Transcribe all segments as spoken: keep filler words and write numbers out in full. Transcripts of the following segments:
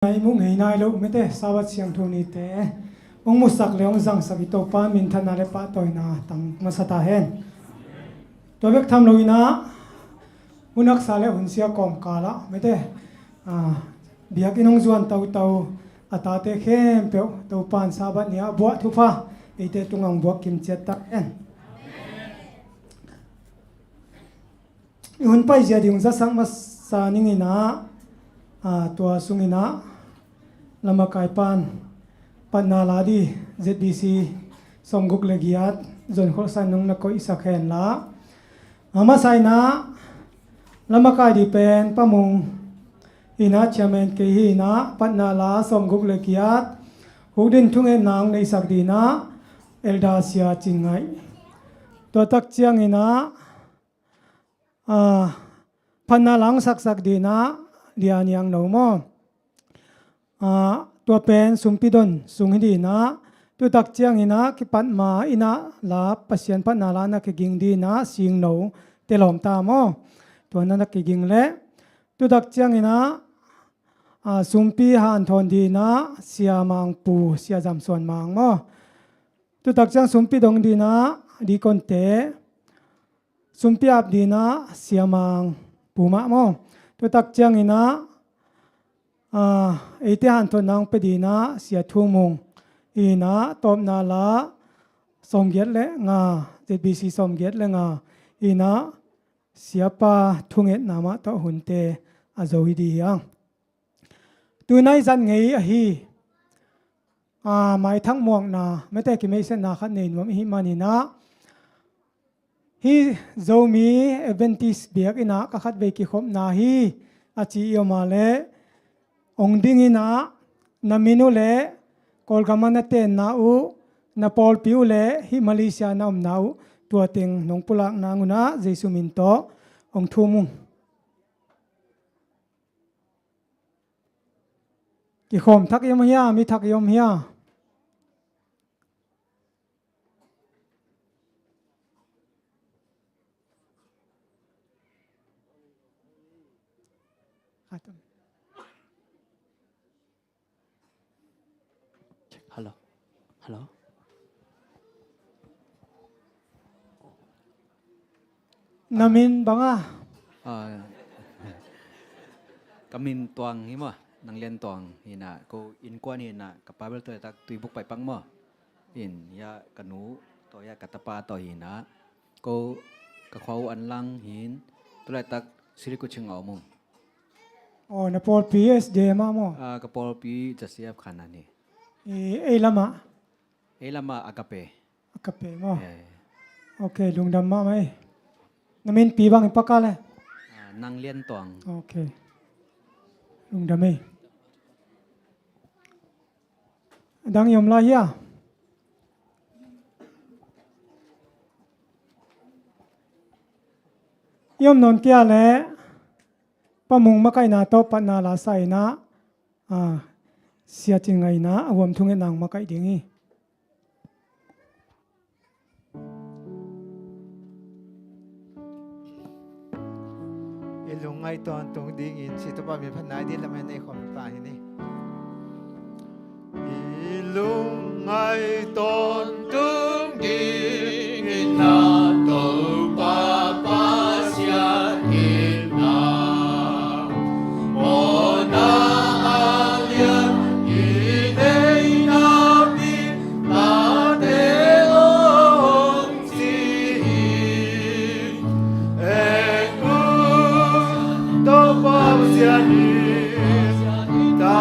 Nai muh ngei nai lo mete Sabbath siangtho nite hong musak le hong zangsak i Topa minthanna le pahtawina tang masa ta hen. Tua bek tham lo inah hun haksa le hun sia kawmkalah mete, ah, biakinn hong zuan toto a tate khempeuh Topa in Sabbath ni-ah buah thupha eite tungah hong buak kimciat ta hen. I hun paizia ding hong zasak masa ning inah, ah, tua sung inah lamakai pan patna la di Z B C sawmguk le giat zon kholsa nung na koihsak hen la. A masa inah lamakai di pen Pa Mung inah chairman kei hi inah patna la sawmguk le giat hukdin thungetna hong neisak di inah Elder Sia Cin Ngaih. Tua tak ciang inah, ah, phatna la hong saksak di inah Lia Niang No maw? Ah, tua pen sumpi don sung hi di inah, tu tak ciang inah kipat ma inah la Pasian phatna la na kiging di inah Sing No te lawm ta maw? Tua na na kiging le tu tak ciang inah, ah, sumpi hanthawn di inah Sia Mang Pu, Sia Zam Suan Mang maw? Tu tak ciang sumpi dong di inah dikonte, sumpi ap di inah Sia Mang Pu mah maw? Tu tak ciang inah, ah, eite hanthawn nang pe di inah Sia Thu Mung inah tawpna la sawmgiat le nga, Z B C sawmgiat le nga inah siapa thungetna mah tawh hunte a zo hi di hi ang. Tu nai zat ngei ahi, ah, maithak muakna mete kimeihsetna khat nei nuam ihi man inah, hih Zomi Adventist biakinn ah ka khatvei kikhopna hi a ci i om a leh hong ding inah na min uh le Kawlgam ah na tenna uh, na pawlpi uh le hih Malaysia na omna uh, tua teng nong pulak nang un ah Jesu min tawh hong thum ung. Kikhawm thak i om hia, mi thak i om hia? Hello. Hello. Na min bang a? Ah, ka min Tuang hi maw, Nang Lian Tuang hi inah, ko innkuan hi inah, ka pa bel tu laitak Tuibuk Paipang maw. In, ya ka nu tawh ya ka tapa tawh hi inah, ko ka khua uh Anlang hi in, tu laitak Sri Kuching a om ung. Oh, na pawlpi S D M ah maw? Ah, ka pawlpi J C F khan a ni. Eh, ei lamah? Ei lamah Agape. Agape maw? Eh. Ok, lungdam mahmah ei. Na minpi bang i paka le? Ah, Nang Lian Tuang. Ok. Lungdam ei. Dang i om lai hia? I om nawn kei a leh Pa Mung makaihna tawh patna la sa inah, ah, Sia Cin Ngaih inah a huam thungetna hong makaih ding hi. I lungngaih tawntung dingin si Topa min phatna i din lam hen ei khawm pa hi ni. I lungngaih tawntung dingin na Topa Pasian in na mawhna a lian i neihna pi tate aw hong ci hi. En un Topa Pasian in ta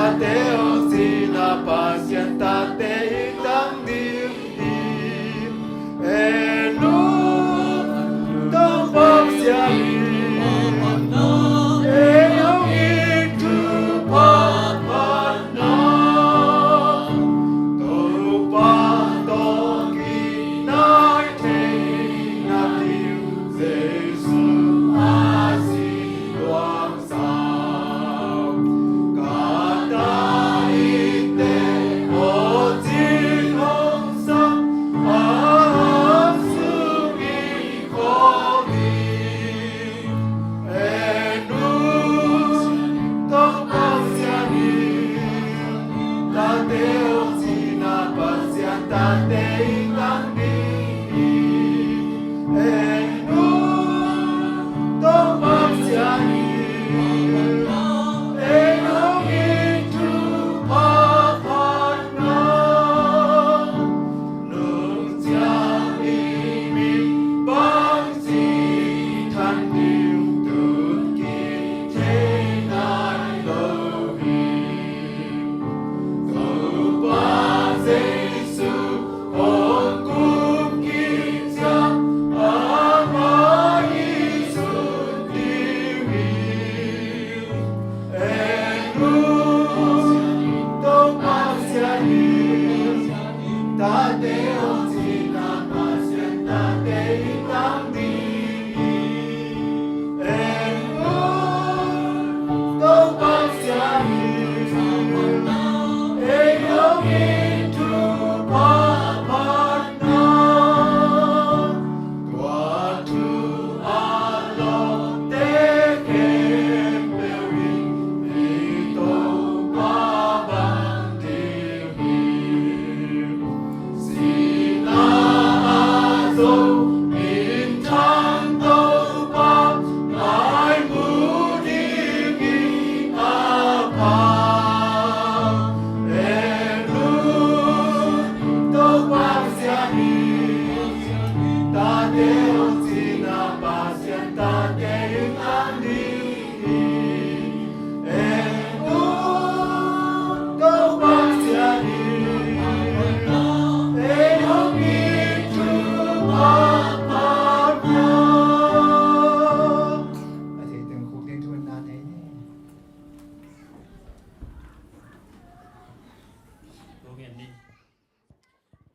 Lungngen ni.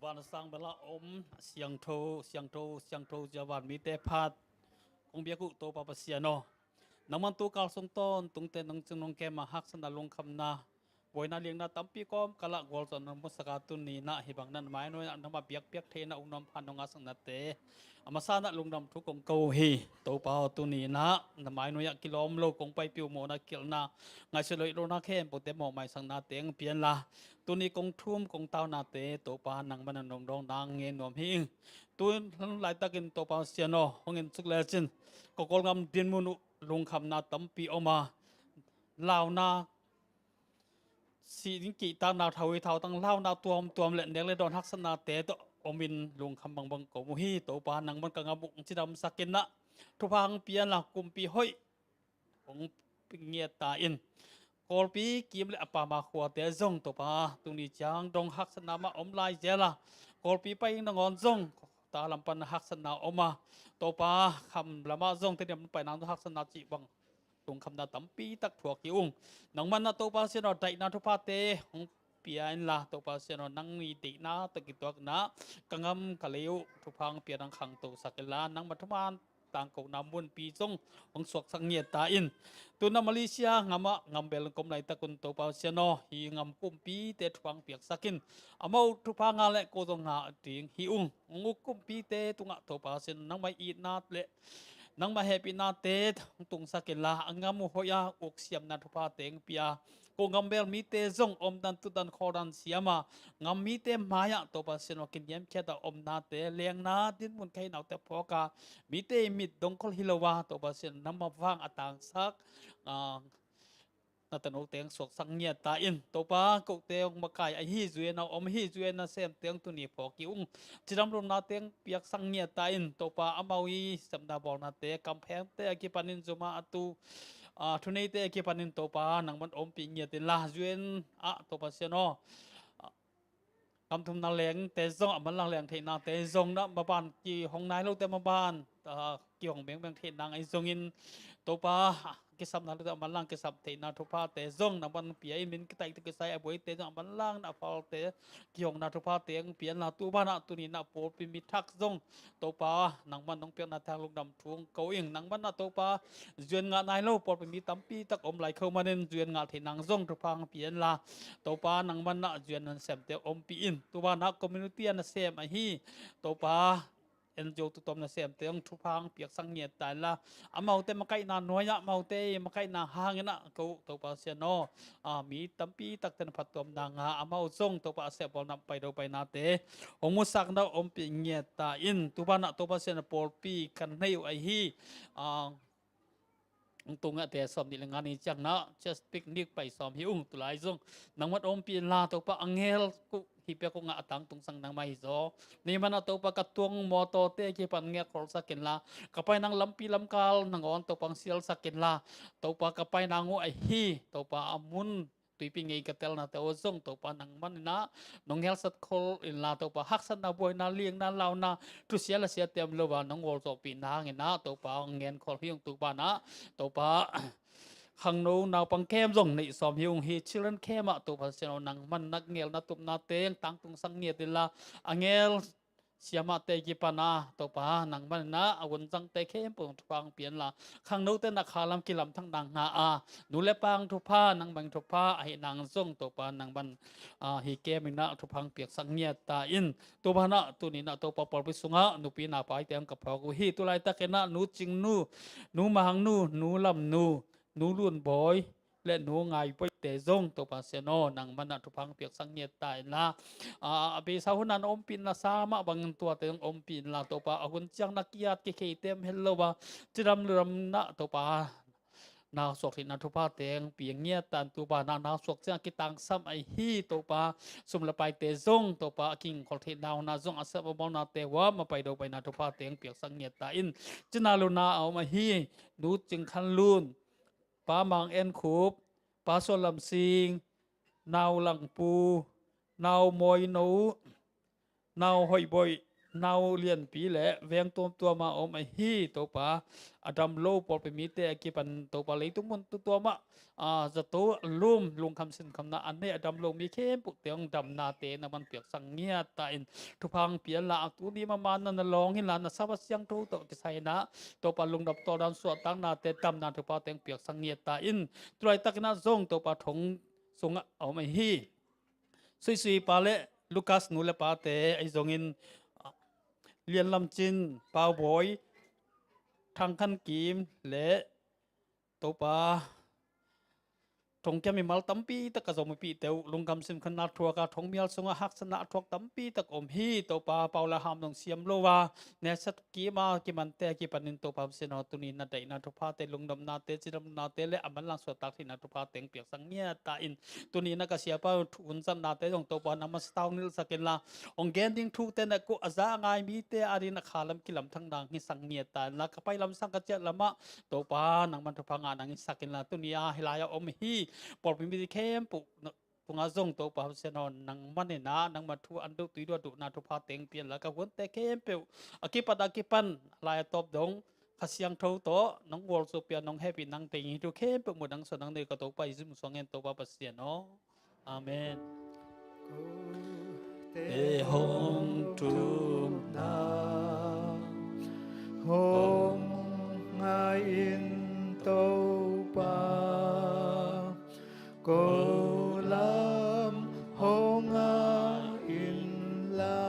Van a sang bela om, siangtho, siangtho, siangtho zia van mite phat kong biak uh Topa Pasian aw. Nangman tu kal sung tawntung teh nong cung nong kem a haksatna lungkhamna buaina liangna tampi kawmkal ah gualzawhna nong musak a, tuni-in ah hih bang na mainuai ah nangmah biakpiak theihna ung nuam phan nong ngahsaknate a masa-in ah lungdam thu kong ko uh hi. Topa aw, tuni-in ah na mainuai ah kilawm lo kong paipih uh mawhna, khialhna, ngaihsut loh, it lohna khempeuhte mawhmaisaknate hong pia inla, tuni kong thum kong taunate Topa nangman a nong dawng nang ngen nuam hi ing. Tu laitakin Topa Pasian aw, hong en suk lecin ka Kawlgam dinmun uh lungkhamna tampi om a, launa, sih ding kihtakna, thawi thautang launa tuamtuam le nek le dawn haksatnate tawh om in lungkham bangbang ka om uh hi. Topa nangman ka gam uh hong cidamsak in ah, thupha hong pia inla, kumpi hoih hong ngiat ta in. Kawlpi kim le a pama khuate zong Topa tuni ciang dong haksatna mah om lai zel a, Kawlpi pai ing nangawn zong ta lam pan haksatna om a, Topa kham lamah zong Tedim paina haksatna cih bang lungkhamna tampi tak thuak hi ung. Nangman ah Topa Pasian aw, daihna thuphate hong pia inla, Topa Pasian aw, nang i deihna tawh kituakna ka gam ka lei uh thupha hong pia, nang khangtosak inla, nangma thuman tangkona munpi zong hong suaksak ngiat ta in. Tu-in ah Malaysia gam ah gambel hong ka om laitak un Topa Pasian aw, hih gam kumpite thupha hong piaksak in. Amau thupha ngah le ko zong ngah ding hi ung. Hong uk kumpite tungah Topa Pasian aw, nangmah itna le nangmah hehpihnate hong tungsak inla, a gam uh hoih a, uk siamna thuphate hong pia, ko gambel mite zong omdan tutdan khawldan siam a, gam mite mai-ah Topa Pasian aw, kiniamkhiat a omnate, lengna dinmun khainaute phawk a, mite i mit dongkhol hi lo a, Topa Pasian aw, nangma vang a tangsak, ah, na tanote hong suaksak ngiat ta in. Topa, kote hong makai ahi, zu-en a om hi, zu-en a semte hong tuni phawk hi ung. Cidam lutnate hong piaksak ngiat ta in. Topa, amau i sepna bawlnate, kamphengte a kipanin, zuma a tu, ah, thuneite a kipanin Topa nangman ompih ngiat inla, zu-en ah Topa Pasian aw, ah, gam thumna lengte zong a manlang leng theihnate zong, na maban kihong nai lote maban, ah, kihong mengmeng theih nang ahi zongin, Topa, kisam nai lote a manlang kisam theihna thuphate zong nangman pia in, min kitaih tawh kisai a buaite zong a manlang na a palte kihongna thuphate hong pia inla, tu banah tuni-in ah pawlpi mi thak zong Topa, nangman nong piakna thang lungdam thu hong ko ing. Nangman ah Topa, zu-en ngah nai lo pawlpi mi tampi tak om lai kho manin, zu-en ngah theih nang zong thupha hong pia inla, Topa, nangman ah zu-en na semte ompih in. Tu banah community a nasem ahi Topa, N G O tutuam nasemte hong thupha hong piaksak ngiat ta inla, amaute makaihna nuai-ah, amaute makaihna hangin ah ko Topa Sian aw, a, mi tampi takte na phattuamna ngah, amau zong Topa a sepbawl na paido painate hong musak na ompih ngiat ta in. Tubanah Topa Sian a pawlpi kan nei uh ahi, a, hong tung a te sawm nih le nga ni ciang na church picnic pai sawm hi ung. Tulai zong nangman ompih inla Topa, angel kuh hi pek ung a, a tangtung sang nangmah hi zaw. Ni manah Topa ka tuang mawtawte kipan ngek kholsak inla, ka painang lampi lamkal nangawn Topa hong sialsak inla, Topa ka painang uh ahi Topa a mun tuipi ngei ka telnate uh zong Topa nangman inah nong helsat khol inla Topa, haksatna, buaina, liangna, launa, thusia lasia tem lo a nong gualzawhpihna hangin ah Topa hong ngen khol hi ung. Tubanah Topa khangno naupang camp zong neih sawm hi ung hi. Children camp ah Topa Sian aw, nangman na ngel na tupna teng tangtung sang ngiat inla, angel siamahte kipan a Topa nangman inah a vunzangte khempeuh thupha hong pia inla, khangnote na khalam kilamthakna ngah a, nu le pa hong thupha, nangman thupha ahi nang zong Topa nangman, a, hi camp inah thupha hong piaksak ngiat ta in. Tubanah tuninah Topa pawlpi sungah nupi napaite hong ka phawk uh hi. Tulaitak inah Nu Cing Nu, Nu Mang Nu, Nu Lam Nu, Nu Lun Bawi le Nu Ngai Bawite zong Topa Sian aw, nangman ah thupha hong piaksak ngiat ta inla, a, a beisa hun ah na ompih inla, sa mah bangin tuate zong ompih inla Topa, a hun ciang na ki-at kikhei tem hel lo a, cidam ludam nah Topa na suak theihna thupha teng pia ngiat ta in. Tubanah na suak ciang a kitangsam ahi Topa sum le paite zong Topa a kingkhol theihna hun ah zong a sep a bawlnate uh a mapaido paina thupha teng piaksak ngiat ta in. Cina luna a om ahi Nu Cing Khan Lun, Pa Mang En Khup, Pa Suan Lam Sing, Nau Lang Pu, Nau Mawi No, Nau Hoih Bawih, Nau Lian Pi le veng tuamtuam ah a om ahi Topa, a dam lo pawlpi mite a kipan Topa leitung mun tuamtuam ah, a, zato lum lungkham sinkhamna a nei a dam lo mi khempeuhte hong damnate nangman piaksak ngiat ta in. Thupha hong pia inla, a tuni mamanna na lawng inla, na Sapa Siangtho tawh kisai inah Topa lungdam tawldan suahtaknate, damna thupha teng piaksak ngiat ta in. Tulaitak inah zong Topa thong sungah a om ahi Suisui pa le Lukas nu le pate ahi zongin, a, Lian Lam Cin, Pau Bawi, Thang Khan Kim le Topa thongkia mimal tampi tak a zomipihte uh lungkham sinkhamna thuak a, thongmial sungah haksatna a thuak tampi tak om hi. Topa pau le ham zong siam lo a, nesat kim a kimante a kipanin Topa Pasian aw, tuni na daihna thuphate, lungdamnate, cidamnate le a manlang suahtak theihna thupha teng piaksak ngiat ta in. Tuni na ka siapa thu hun zatnate zong Topa nangman sawt nilhsak inla, hong gen ding thute na kuh a za a ngai mite adingin a khalam kilamthak nang hisak ngiat ta inla, ka pai lamsang ka ciah lamah Topa nangman thupha ngah nang hisak inla, tuni a hih lai-ah om hi pawlpi mite khempeuh tungah zong Topa Pasian aw, nangman inah nangma thu an duh tui duh a duhna thupha teng pia inla, ka hunte khempeuh a kipat a kipan lai a tawp dong Kha Siangtho tawh nong gualzo pia, nong hehpih nang teng hi. Thu khempeuh muh nang suah nang nei ka Topa Jesu min suang ngen Topa Pasian aw. Amen. Te hong thumna hong ngai in Topa, ko lam hong ngai inla,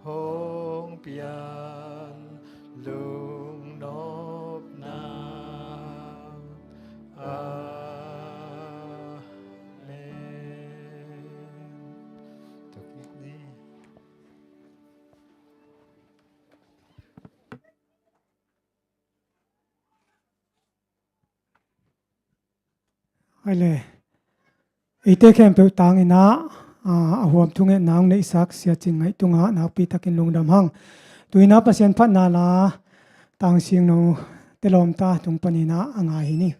hong pian lungnopna. Amen. Tuk ni. Hai le. Eite khempeuh tang inah, a, a huam thungetna hong neihsak Sia Cin Ngaih tungah nakpi takin lungdam hang. Tu inah Pasian phatna la Tang Sing No te lawmta tung panin ah a ngai hi ni.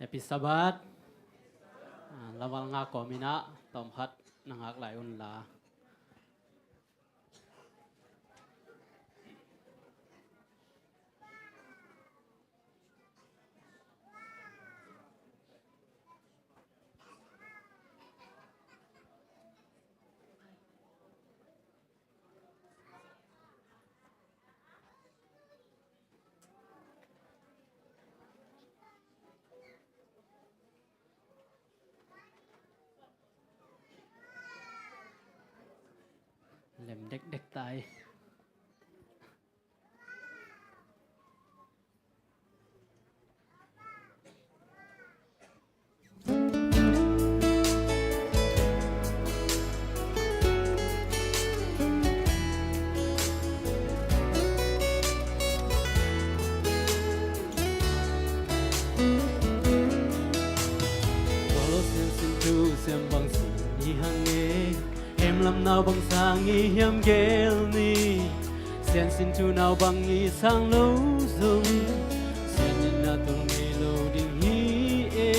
Happy Sabbath. Ah, lamal ngak kawm in ah tawmkhat na ngak lai un la. Lem dekdek ta hi. Kawlsiam sin thu siam bang sin i hang e. Hemlam nau bang sang i hiam gel ni. Siansin thu nau bang i sang lo zong, sianin na tul ngei lo ding hi e.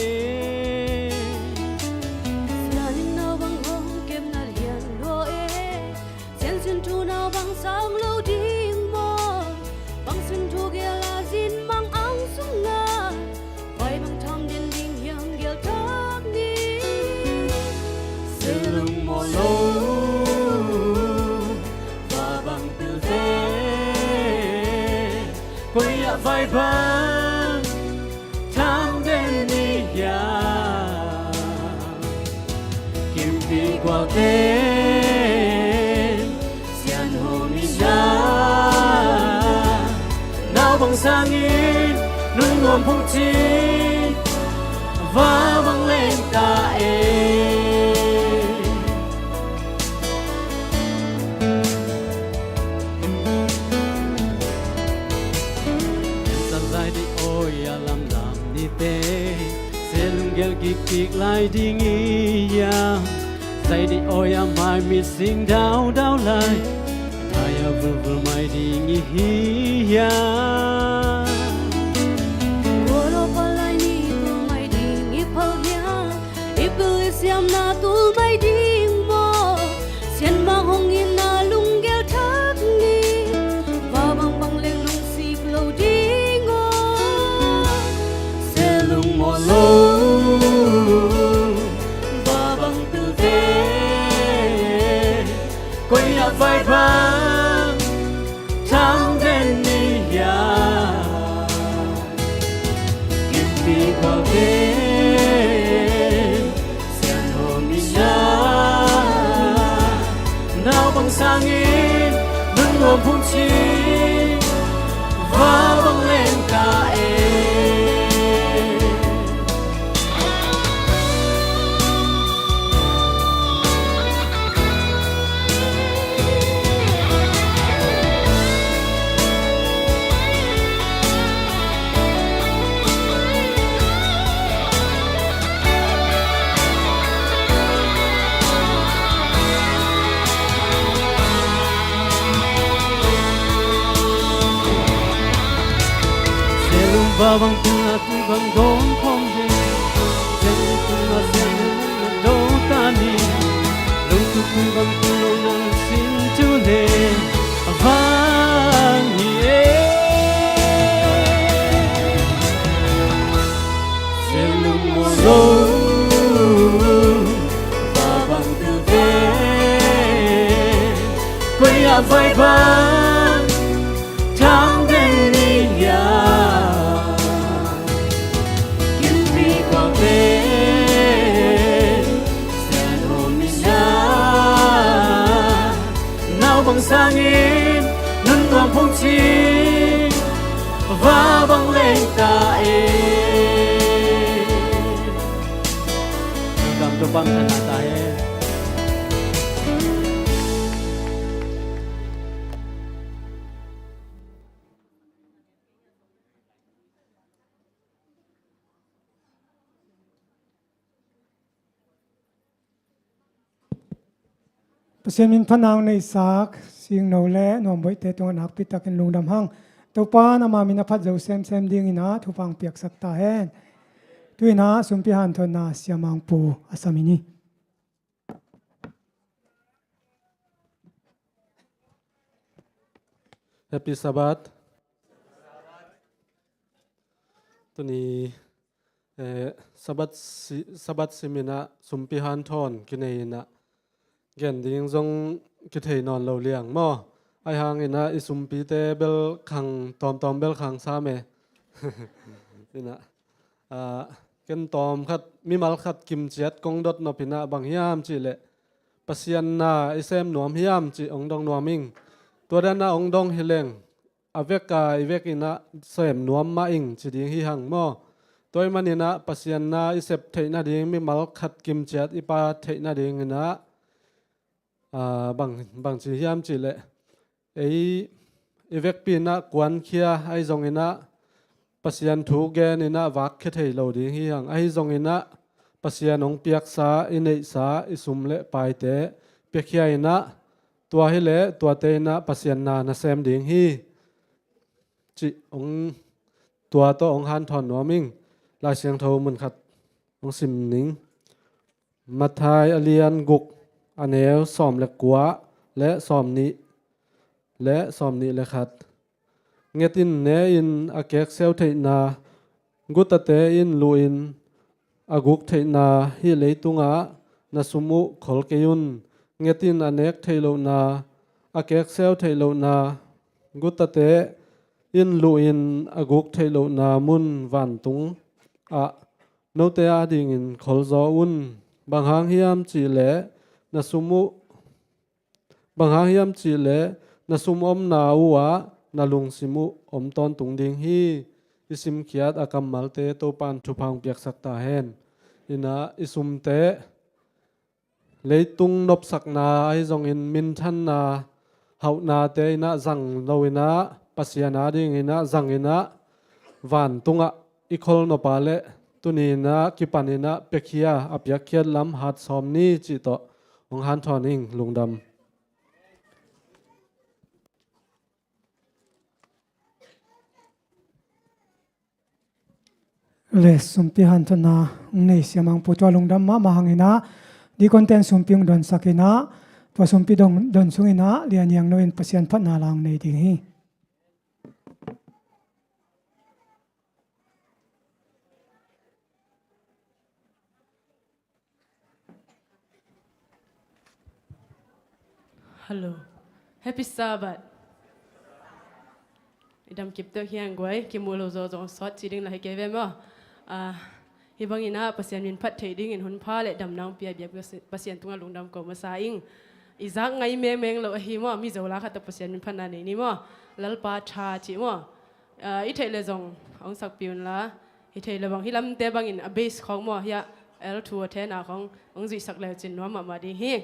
Sianin nau bang hong kepna lian lua e. Siansin thu nau bang sang lo ding maw? Bang sin thu gel a zin mang ang sung na. Vai bang tham den ding hiam gel thak ni. Selung maw lo, va bang pil ve. Koi ah vai bang tham den ni hiam. Kimpi kualte sian hawm in ah, nau bang sangin nun nuam phung cin va bang leng ta e. Sa zai di oi a lamlam nite, se lunggel kikik lai ding i hiam? Zai di oi a mai mit sing daudau lai, ngai a vulvul mai ding i hiam? Kualo palai ni tul mai ding i phal hiam? I pil i siamna tul mai ding maw? Sian mang hong in a lunggel thak ni. Va bang bang leng lungsik lo ding aw. Selung maw lo, va bang pil ve. Koi ah vai bang tham den ni hiam? Kimpi kualte sian hawm in ah, nau bang sangin nun nuam phung cin va bang leng ta e. Selung va bang tung a tung bang dong khom de. Selung tung a selung na do ta ni. Lung tung tung bang tung lo na sin tu ne. Van hi e. Selung maw lo, va bang tul ve. Koi ah vai bang tham den ni hiam? Kimpi kualte sian hawm in ah, nau bang sangin nun nuam phung cin va bang leng ta e. Lungdam, Topa'n thana ta hen. Pasian min phatna hong neihsak Singno le Nuamboihte tungah nakpi takin lungdam hang. Topa'n ama min a phat zo semsem dingin ah thupha hong piaksak ta hen. Tu-in ah sumpi hanthotna Sia Mang Pu a sam in hi. Happy Sabbath. Tuni, eh, Sabbath si-, Sabbath simin ah sumpi hanthawn kinei in ah gen ding zong kithei nawn lo liang maw? Ahi hangin ah i sumpite bel khang tawmtawm bel khang sam e. In ah, ah, ken tawm khat, mimal khat kimciat kong dot nop in ah bang hiam cih leh Pasian na i sem nuam hiam cih hong dong nuam ing. Tua dan ah hong dong hi leng a vek a i vek in ah sem nuam mah ing ci ding hi hang maw? Tua ahih manin ah Pasian na i sep theih nading, mimal khat kimciat i pha theih nadingin ah, aa, bang, bang ci hiam cih leh, ei i vekpi in ah kuankhia ahi zongin ah Pasian thu gen in ah vakkhia thei lo ding hi hang. Ahi zongin ah Pasian hong piaksa, i neihsa, i sum le paite piakhia in ah, tua hi leh tuate in ah Pasian na na sem ding hi cih hong, tua tawh hong hanthawn nuam ing. Lai Siangtho mun khat hong sim ning. Matthai a lian guk, a neu sawm le kua le sawm nih le sawm nih le khat. Nget in, ne in, a kekseu theihna gutate in luh in, a guk theihna hih leitungah na sum uh khol kei un. Nget in, a nek theih lohna, a kekseu theih lohna gutate in luh in, a guk theih lohna mun vantung ah note adingin kholzaw un. Bang hang hiam cih leh na sum uh, bang hang hiam cih leh na sum omna uh ah na lungsim uh om tawntung ding hi. I simkhiat a kammalte Topa'n thupha hong piaksak ta hen. In ah i sumte leitung nopsakna ahi zongin minthanna, hauhnate in ah zang lo in ah, Pasian adingin ah zang in ah, vantungah i khol nop a leh tuni in ah kipan in ah piakhia, a piakkhiat lam hat sawm ni cih tawh hong hanthawn ing. Lungdam. Le sumpi hanthotna hong nei Sia Mang Pu tua lungdam mahmah hang in ah, deacon ten sumpi hong donsak in ah, tua sumpi don, don sung in ah lian hiang lo in Pasian phatna la hong nei ding hi. Hello. Happy Sabbath. I dam kip teh hiang guai, kimu lo zaw zong sawt ci ding la hi kei ve maw. Ah, hih bangin ah Pasian min phat theih dingin hun pha le damna hong pia biak Pasian tungah lungdam ko masa ing. I zak ngai mengmeng lo ahi maw, Mizo la khat tawh Pasian min phatna nei ni maw. Lalpa Tha cih maw. Ah, i theih le zong hong sakpih un la, hi thei le bang hih lamte bangin a bass khawng maw, hiah L two a thena khawng hong zuihsak le cin nuam mahmah ding hi.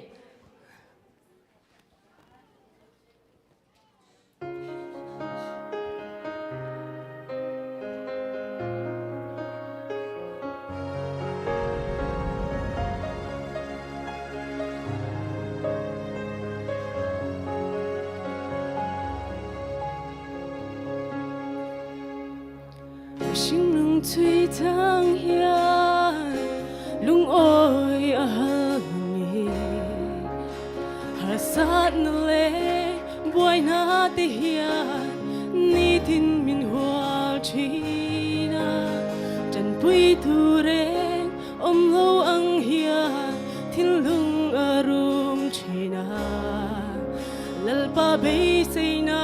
A hringnun tui tang hian lungawi a hal hi. Harsatna le buainate hian nitin min hual ṭhin a, ṭanpuitu reng om lo ang hian thinlung a rum ṭhin a, Lalpa beiseina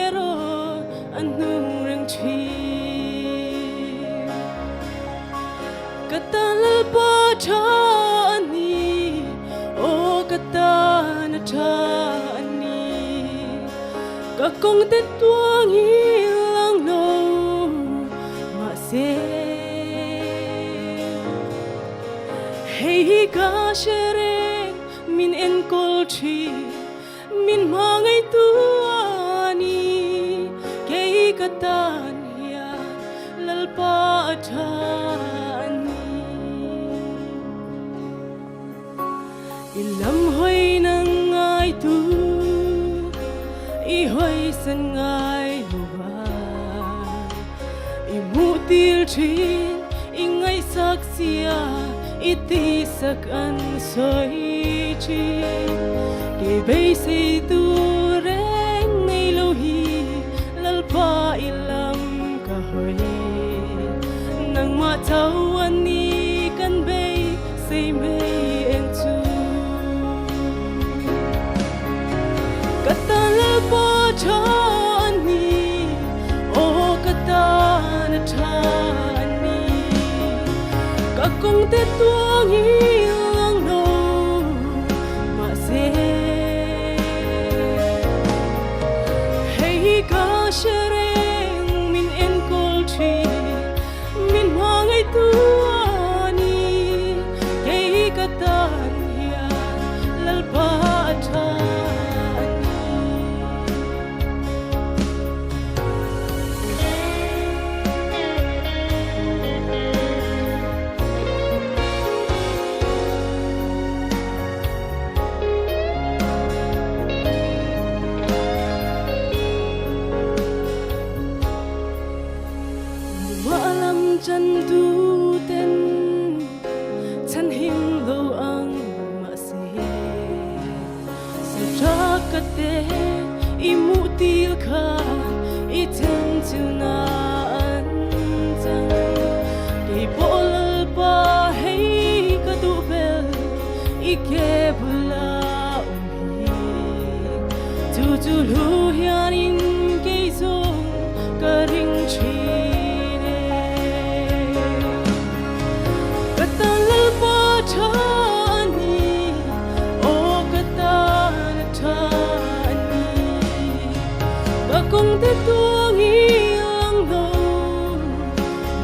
erawh a hnung reng ṭhin. Ka tan Lalpa ṭha a ni, aw ka tan a ṭha a ni. Ka kongte tuang hi lang lo mah se, hei hi ka hre reng min enkawl ṭhin, min hmangaihtu a ni. Kei ka tan hian Lalpa a ṭha a ni. I lamhoina ngaitu, i hoihsan ngai lo a, i muh til ṭhin, i ngai Sak sia i tisak an soi ci. Kei beiseitu reng nei lo hi, Lalpa i lam ka hoi. Nangmah tau an ni kan beisei mei en cu. Ka tan Lalpa ṭha an ni, aw ka tan a ṭha an ni. Ka kongte tuang hi lang lo mah se. Hei hi ka sereng min enkawl ṭhin, min hmangai tu a ni. Kei ka tan hian Lalpa a ṭha a ni. Mah lam chantu ten chanhim lo ang mah se. Saṭak kate i muh til khan i thencilna an cang. Kei pawh Lalpa hei ka duh bel i ke bula um hi. Cucu lu hianin kei zong ka ring ṭhin e. Ka tan Lalpa ṭha a ni, aw ka tan a ṭha a ni. Ka kongte tuang hi lang lo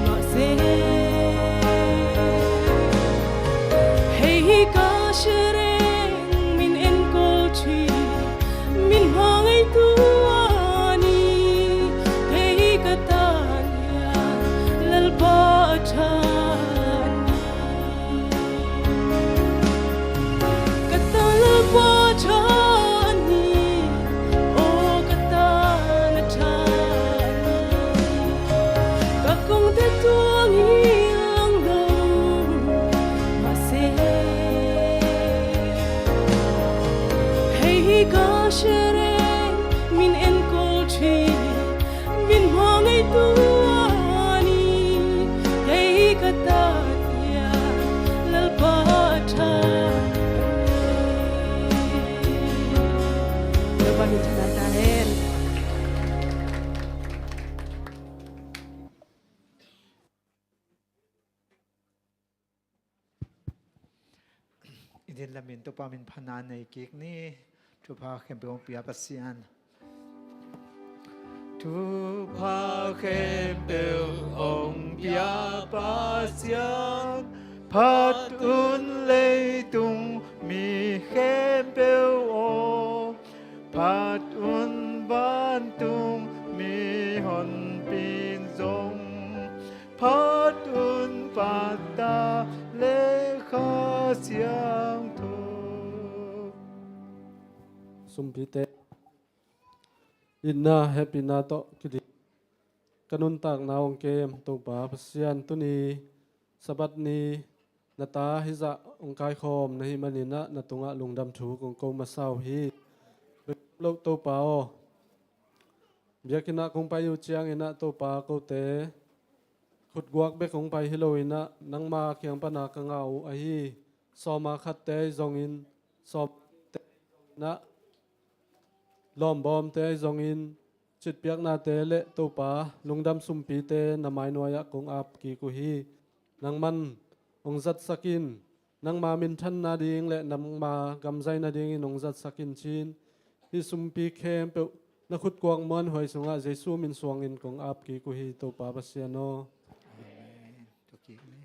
mah se. Hei hi ka sereng min enkawl ṭhin, min hmangai tu a ni. Kei ka tan hian Lalpa a ṭha a ni. Ka tan Lalpa ṭha a ni, aw ka tan a ṭha a ni. Ka kongte tuang hi lang lo mah se. Hei hi ka sereng min enkawl ṭhin, min hmangai tu a ni. Kei ka tan hian Lalpa a ṭha a ni. Lalpa min thang ta hen. I din lamin Topa min phatna nei kik ni. Thupha khempeuh hong pia Pasian. Thupha khempeuh hong pia Pasian, phat un leitung mi khempeuh aw, phat un vantung mi honpin zong, phat un pata le Kha Siangtho. Sumpite itna hehpihna tawh kidim ka nuntakna hong kem Topa Pasian, tuni Sabbath ni na ta hizah hong kaikhawm na hih maninah na tungah lungdam thu kong ko masa uh hi. Bek loh Topa aw, biakinn ah kong pai uh cianginah Topa kote khutguak bek hong pai hi loinah nangma kiang pana ka ngah uh ahi. Sawma khatte ahi zongin, sawmte ahi zonginah, lawmbawmte ahi zongin, citpiaknate le Topa lungdam sumpite na mainuai-ah kong ap kik uh hi. Nangman hong zatsak in, nangma minthan nading le nangma gamzai nadingin hong zatsak in ci-in, hih sumpi khempeuh na khutkuak muanhuai sungah Jesu min suangin kong ap kik uh hi, Topa Pasian aw. Amen. Tua kik ni.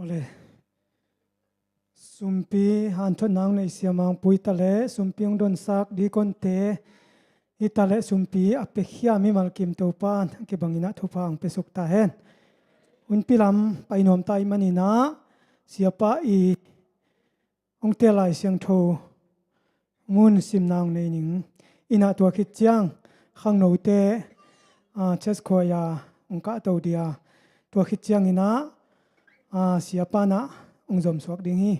Awle. Sumpi hanthotna hong neih siamang pui ta leh sumpi hong donsak dikonte hi ta leh sumpi a piakhia mimal kim Topa in a kibanginah thupha hong piasuk ta hen. Hunpi lam pai nuam ta ih maninah Siapa i hong tel Lai Siangtho mun simna hong nei ning. Inah tua khit ciang khangnote, ah, church choir hong kahto dia. Tua khit ciang inah, ah, siapa nah hong zomsuak ding hi.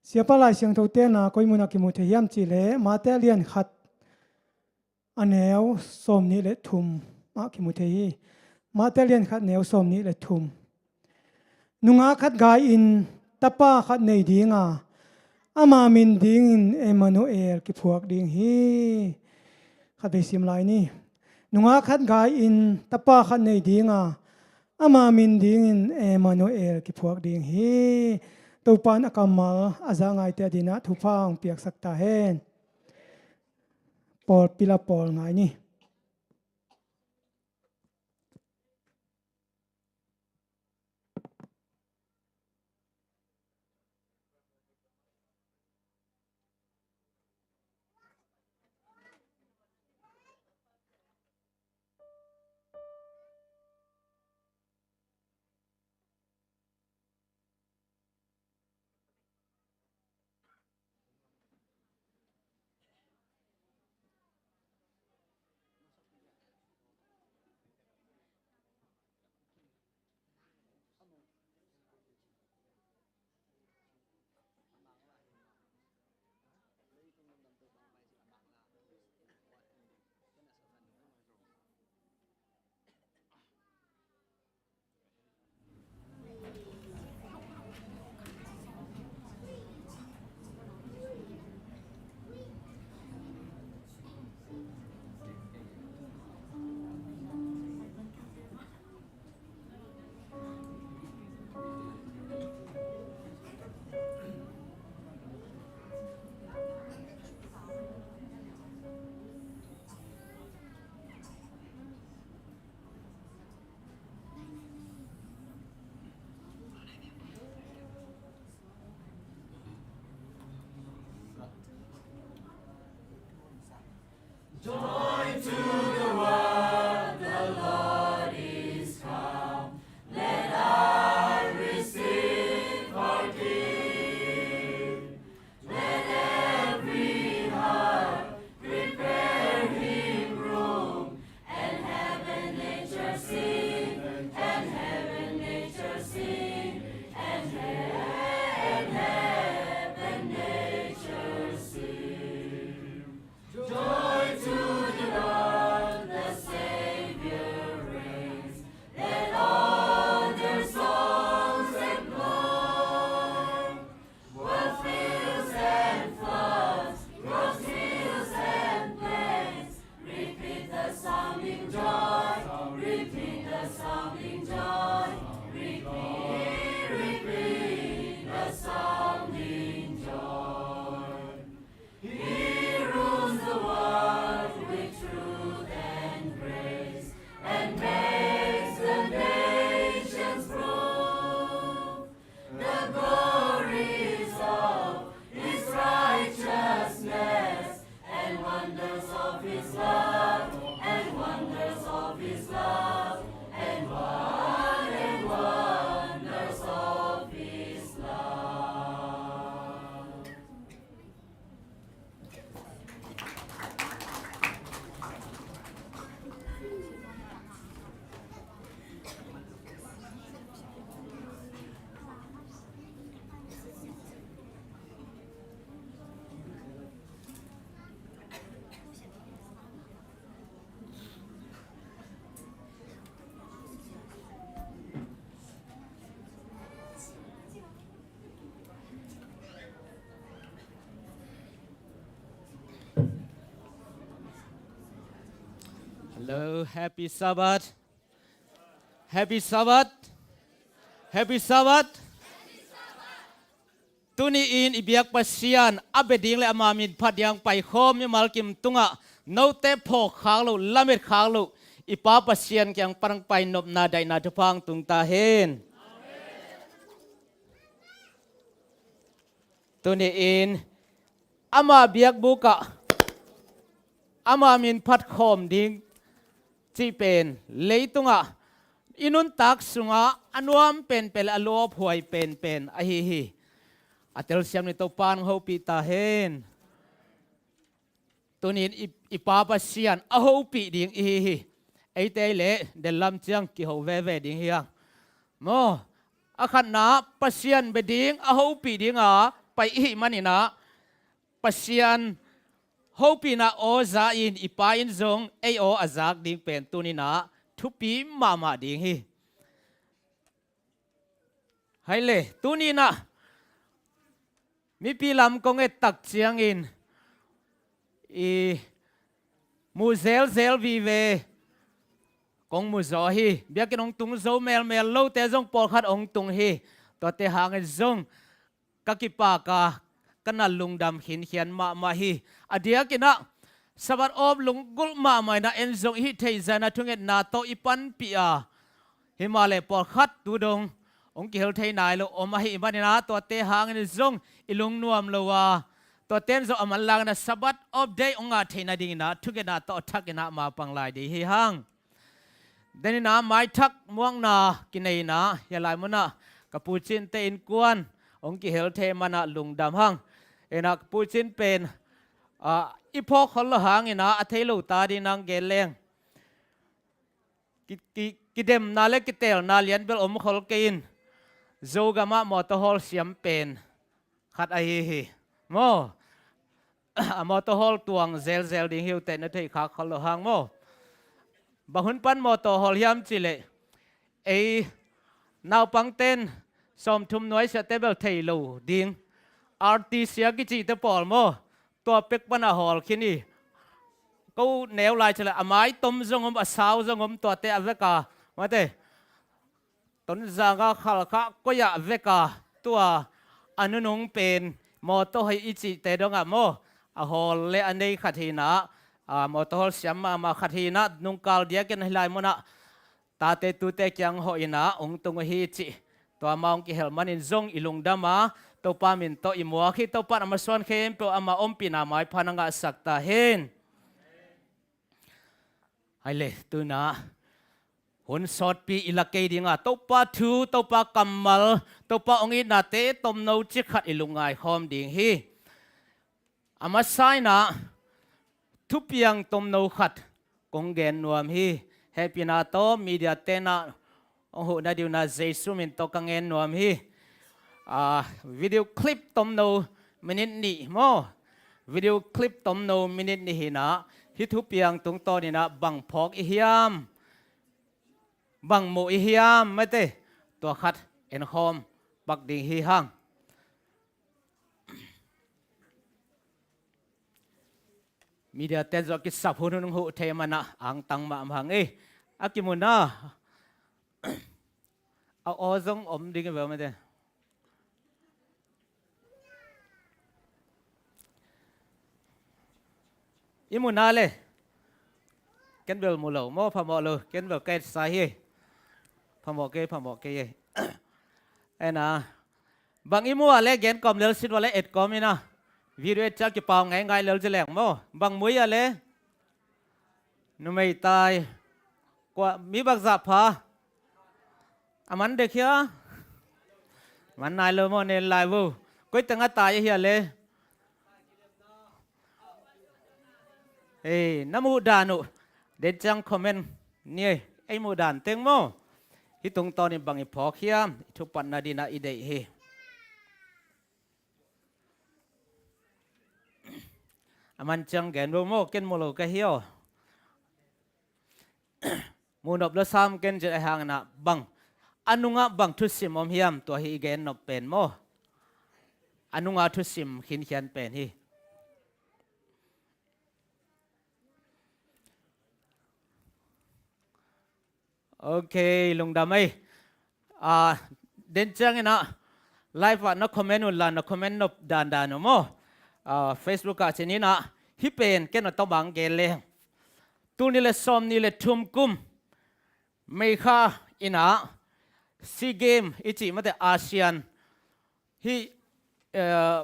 Siapa Lai Siangtho telna koi munah kimu thei hiam cihleh Mate lian khat a neu sawmnih le thum ah kimu thei hi. Mate lian khat neu sawmnih le thum. Nungak khat gai-in tapa khat nei dinga, ama min dingin Emmanuel kiphuak ding hi. Khat vei sim lai ni. Nungak khat gai-in tapa khat nei dinga, ama min dingin Emmanuel kiphuak ding hi. Topa in a kammal a za ngaite adingah thupha hong piaksak ta hen. Pawlpi la pawl ngai ni. Joy to the world, the Lord is come. Let earth receive her King. Let every heart prepare him room, and heaven nature sing, and heaven nature sing, and heaven, heaven nature sing. Joy to the world, the Savior reigns. Let all their songs employ. What fields and floods, what hills and plains, repeat the sounding joy, repeat the sounding joy, repeat, repeat the sounding joy. He rules the world with truth and grace, and makes the nations prove the glories of his righteousness, and wonders of his love, and wonders of his love, and won-, and wonders of his love. Hello, happy Sabbath. Happy Sabbath. Happy Sabbath. Tuni-in i biak Pasian a bia ding le ama min phat ding paikhawm mimal kim tungah note phawk khak loh, lamet khak loh i Pa Pasian kiang pan hong pai nopna daihna thupha hong tung ta hen. Tuni-in ama biakbuk ah ama min phat khawm ding cih pen leitungah i nuntak sungah a nuam penpen le a lawphuai penpen ahi hi. A telsiam ni Topa nang hopih ta hen. Tunin i, i Pa Pasian a hopih ding i hi hi. Eite leh dellam ciang kiho veve ding hi hang. Maw, a khatna Pasian bia ding a hopih dinga pai i hih maninah Pasian hopihna aw za in i Pa in zong ei aw a zak ding pen tuninah thupi mahmah ding hi. Hai le, tuninah mipi lam kong et tak ciangin i mu zelzel vive kong mu zaw hi. Biakinn hong tung zo melmel lote zong pawlkhat hong tung hi. Tuate hangin zong ka kipak a ka na lungdam khinkhian mahmah hi. A diakinah Sabbath awp lunggulh mahmah inah en zong i hih theih zanah thungetna tawh i panpih a, himahleh pawlkhat tu dong hong kihel thei nai lo om ahih maninah tuate hangin zong i lungnuam lo a, tuate in zong a manlangin a Sabbath awp day hong ngah theih nadinginah thungetna tawh a thakinah mapang lai ding hi hang. Deninah maithak muakna kineina hia lai munah ka pucinte innkuan hong kihel thei manah lungdam hang. Inah ka pucin pen, ah, i phawk khol lo hanginah a thei lo ta ding nang gen leng. Ki, ki, kidemna le kitelna lianbel om khol kei in Zogamah mawtaw hawl siam pen khat ahi hi. Maw, a mawtaw hawl tuang zelzel ding hi uh teh na theih khak khol lo hang maw. Bang hun pan mawtaw hawl hiam cihleh ei naupangten sawmthum nuaisiahte bel thei lo ding. R T C a kicihte pawl maw, tua pek pana hawl khin hi. Ko neu lai cihleh a mai tom zong om, a sau zong om, tuate a veka mate Tonzang a, Khalkha, koi-ah veka tua a nunung pen mawtaw hei i cihte dongah maw, a hawl le a nei khat hinah, a mawtaw hawl siam mahmah khat hinah nungkal diakin hih lai munah tate tute kiang hawh inah hong tung uh hi cih tua mah hong kihel manin zong i lungdam a, Topa min tawh i muak hi. Topa in a masuan khempeuh ama ompihna maipha na ngahsak ta hen. Hai le, tunah hun sawtpi i la kei dinga Topa thu, Topa kammal, Topa hong itnate tomno cikhat i lungngai khawm ding hi. A masa inah thupiang tomno khat kong gen nuam hi. Hehpihna tawh media tenah hong huh nading unah Jesu min tawh ka ngen nuam hi. Ah, video clip tomno minute nih maw, video clip tomno minute nih hinah hih thupiang tungtawninah bang phawk i hiam, bang muh i hiam mate, tua khat enkhawm pak ding hi hang. Media ten zong a kisap hunhun huh thei manah angtang mahmah hang ei. A kimunah a aw zong om ding i ve mate. I munah le ken bel mu lo maw, phamawh lo, ken bel ka etsa hi. Phamawh kei, phamawh kei ei. Ena bang i muh a le gen kawm lel sit ua le et kawm inah video et ciang kipau ngaingai lel ci leng maw. Bang mu i a le numei tai kua mi bak zah pha. A man dek hia? Man nai lo maw, nen lai vo. Koi teng a tai ahi a le? Ei, na muh dan uh den ciang comment ni ei. Ei muh dan teng maw, hih tungtawnin bang i phawk hiam, i thupatna dinah i deih hi. A man ciang gen vo maw, ken mu lo ka hi aw. Muhnop lo sam ken zet a hanginah bang a nungah bang thusim om hiam, tua hi i gen nop pen maw. A nungah thusim khinkhian pen hi. Ok, lungdam ei. Ah, den cianginah live ah na comment un la, na comment nop dandan uh maw. Ah, Facebook ah cininah hih pen ken a tawmang gen leng. Tul nih le sawm nih le thum kum May kha inah SEA Game i cih mate, ASEAN hih, eh,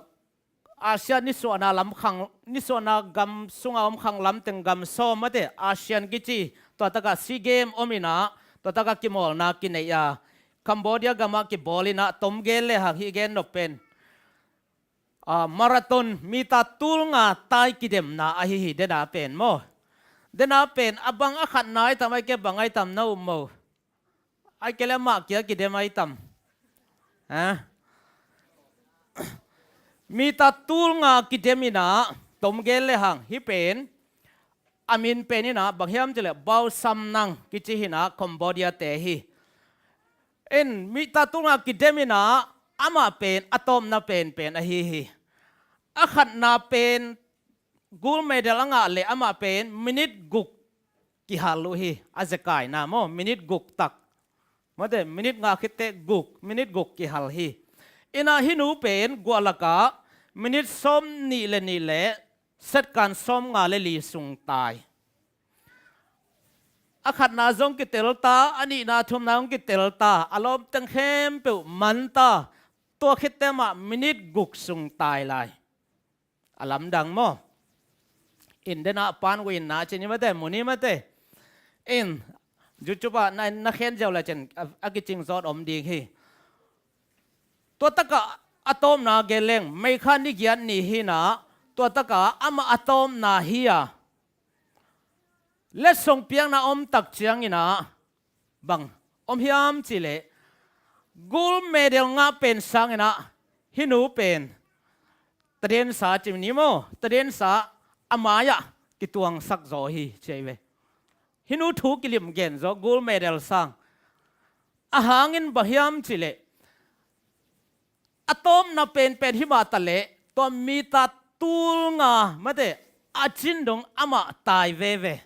ASEAN nisuahna lam khang, nisuahna gam sunga om khang lam teng gam sawm mate, ASEAN kici tua takah SEA Game om inah Tua takah kimawlna kinei a, Cambodia gamah kibawl inah, tom gen le hang hih gen nop pen, a, marathon mita tulnga tai kidemna ahi hi, dena pen maw. Dena pen a bang a khatna ai tam, ai ke bang ai tam na um maw. Ai ke le mah kia kidem ai tam. Ha? Mita tulnga kidem inah, tom gen le hang hih pen, a min pen inah bang hiam cih leh Bausamnang kici hi inah, Cambodia te hi. In mita tulnga kidem inah, amah pen a tawpna penpen ahi hi. A khatna pen gold medal a ngah le amah pen minit guk kihal uh hi. A zekaina maw, minit guk tak. Mate, minit nga khit teh guk, minit guk kihal hi. Inah hih nu pen guah lakah minit sawm nih le nih le second sawm nga le li sung tai. A khatna zong kitel ta, a nihna thumna zong kitel ta, a lawmteng khempeuh man ta, tua khit teh mah minit guk sung tai lai. A lamdang maw. In dena pan win na cin i mate, mun i mate. In YouTube ah na, na khen ziau le cin a, a kicing zawt om ding hi. Tua takah a tawpna gen leng, May kha ni giat ni hi inah, tua takah amah a tawpna hi a. Letsong piakna om tak ciang inah bang om hiam cih leh, gold medal ngah pen sang inah hih nu pen tadensa ci ni maw, tadensa a mai-ah kituangsak zaw hi ci hi ve. Hih nu thu kilim gen zaw, gold medal sang. A hang in bang hiam cih leh, a tawpna penpen hi mah ta leh, tua mita tulnga mate, a cin dong amah tai veve.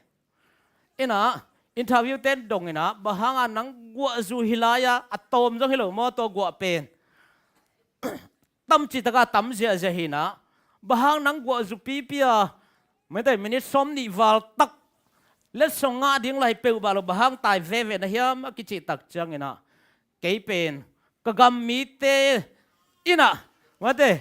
Inah interview ten dong inah, bang hanga nang guah zu hi lai-a, a tawm zong hi lo maw tua guah pen. Tam ci takah tam ziahziah hi inah, bang hang nang guah zu pipi a, mate, minit sawm nih val tak letsong ngah ding lai peuhmah lo, bang hang tai veve na hiam a kicih tak ciang inah, kei pen ka gam mite inah, mate,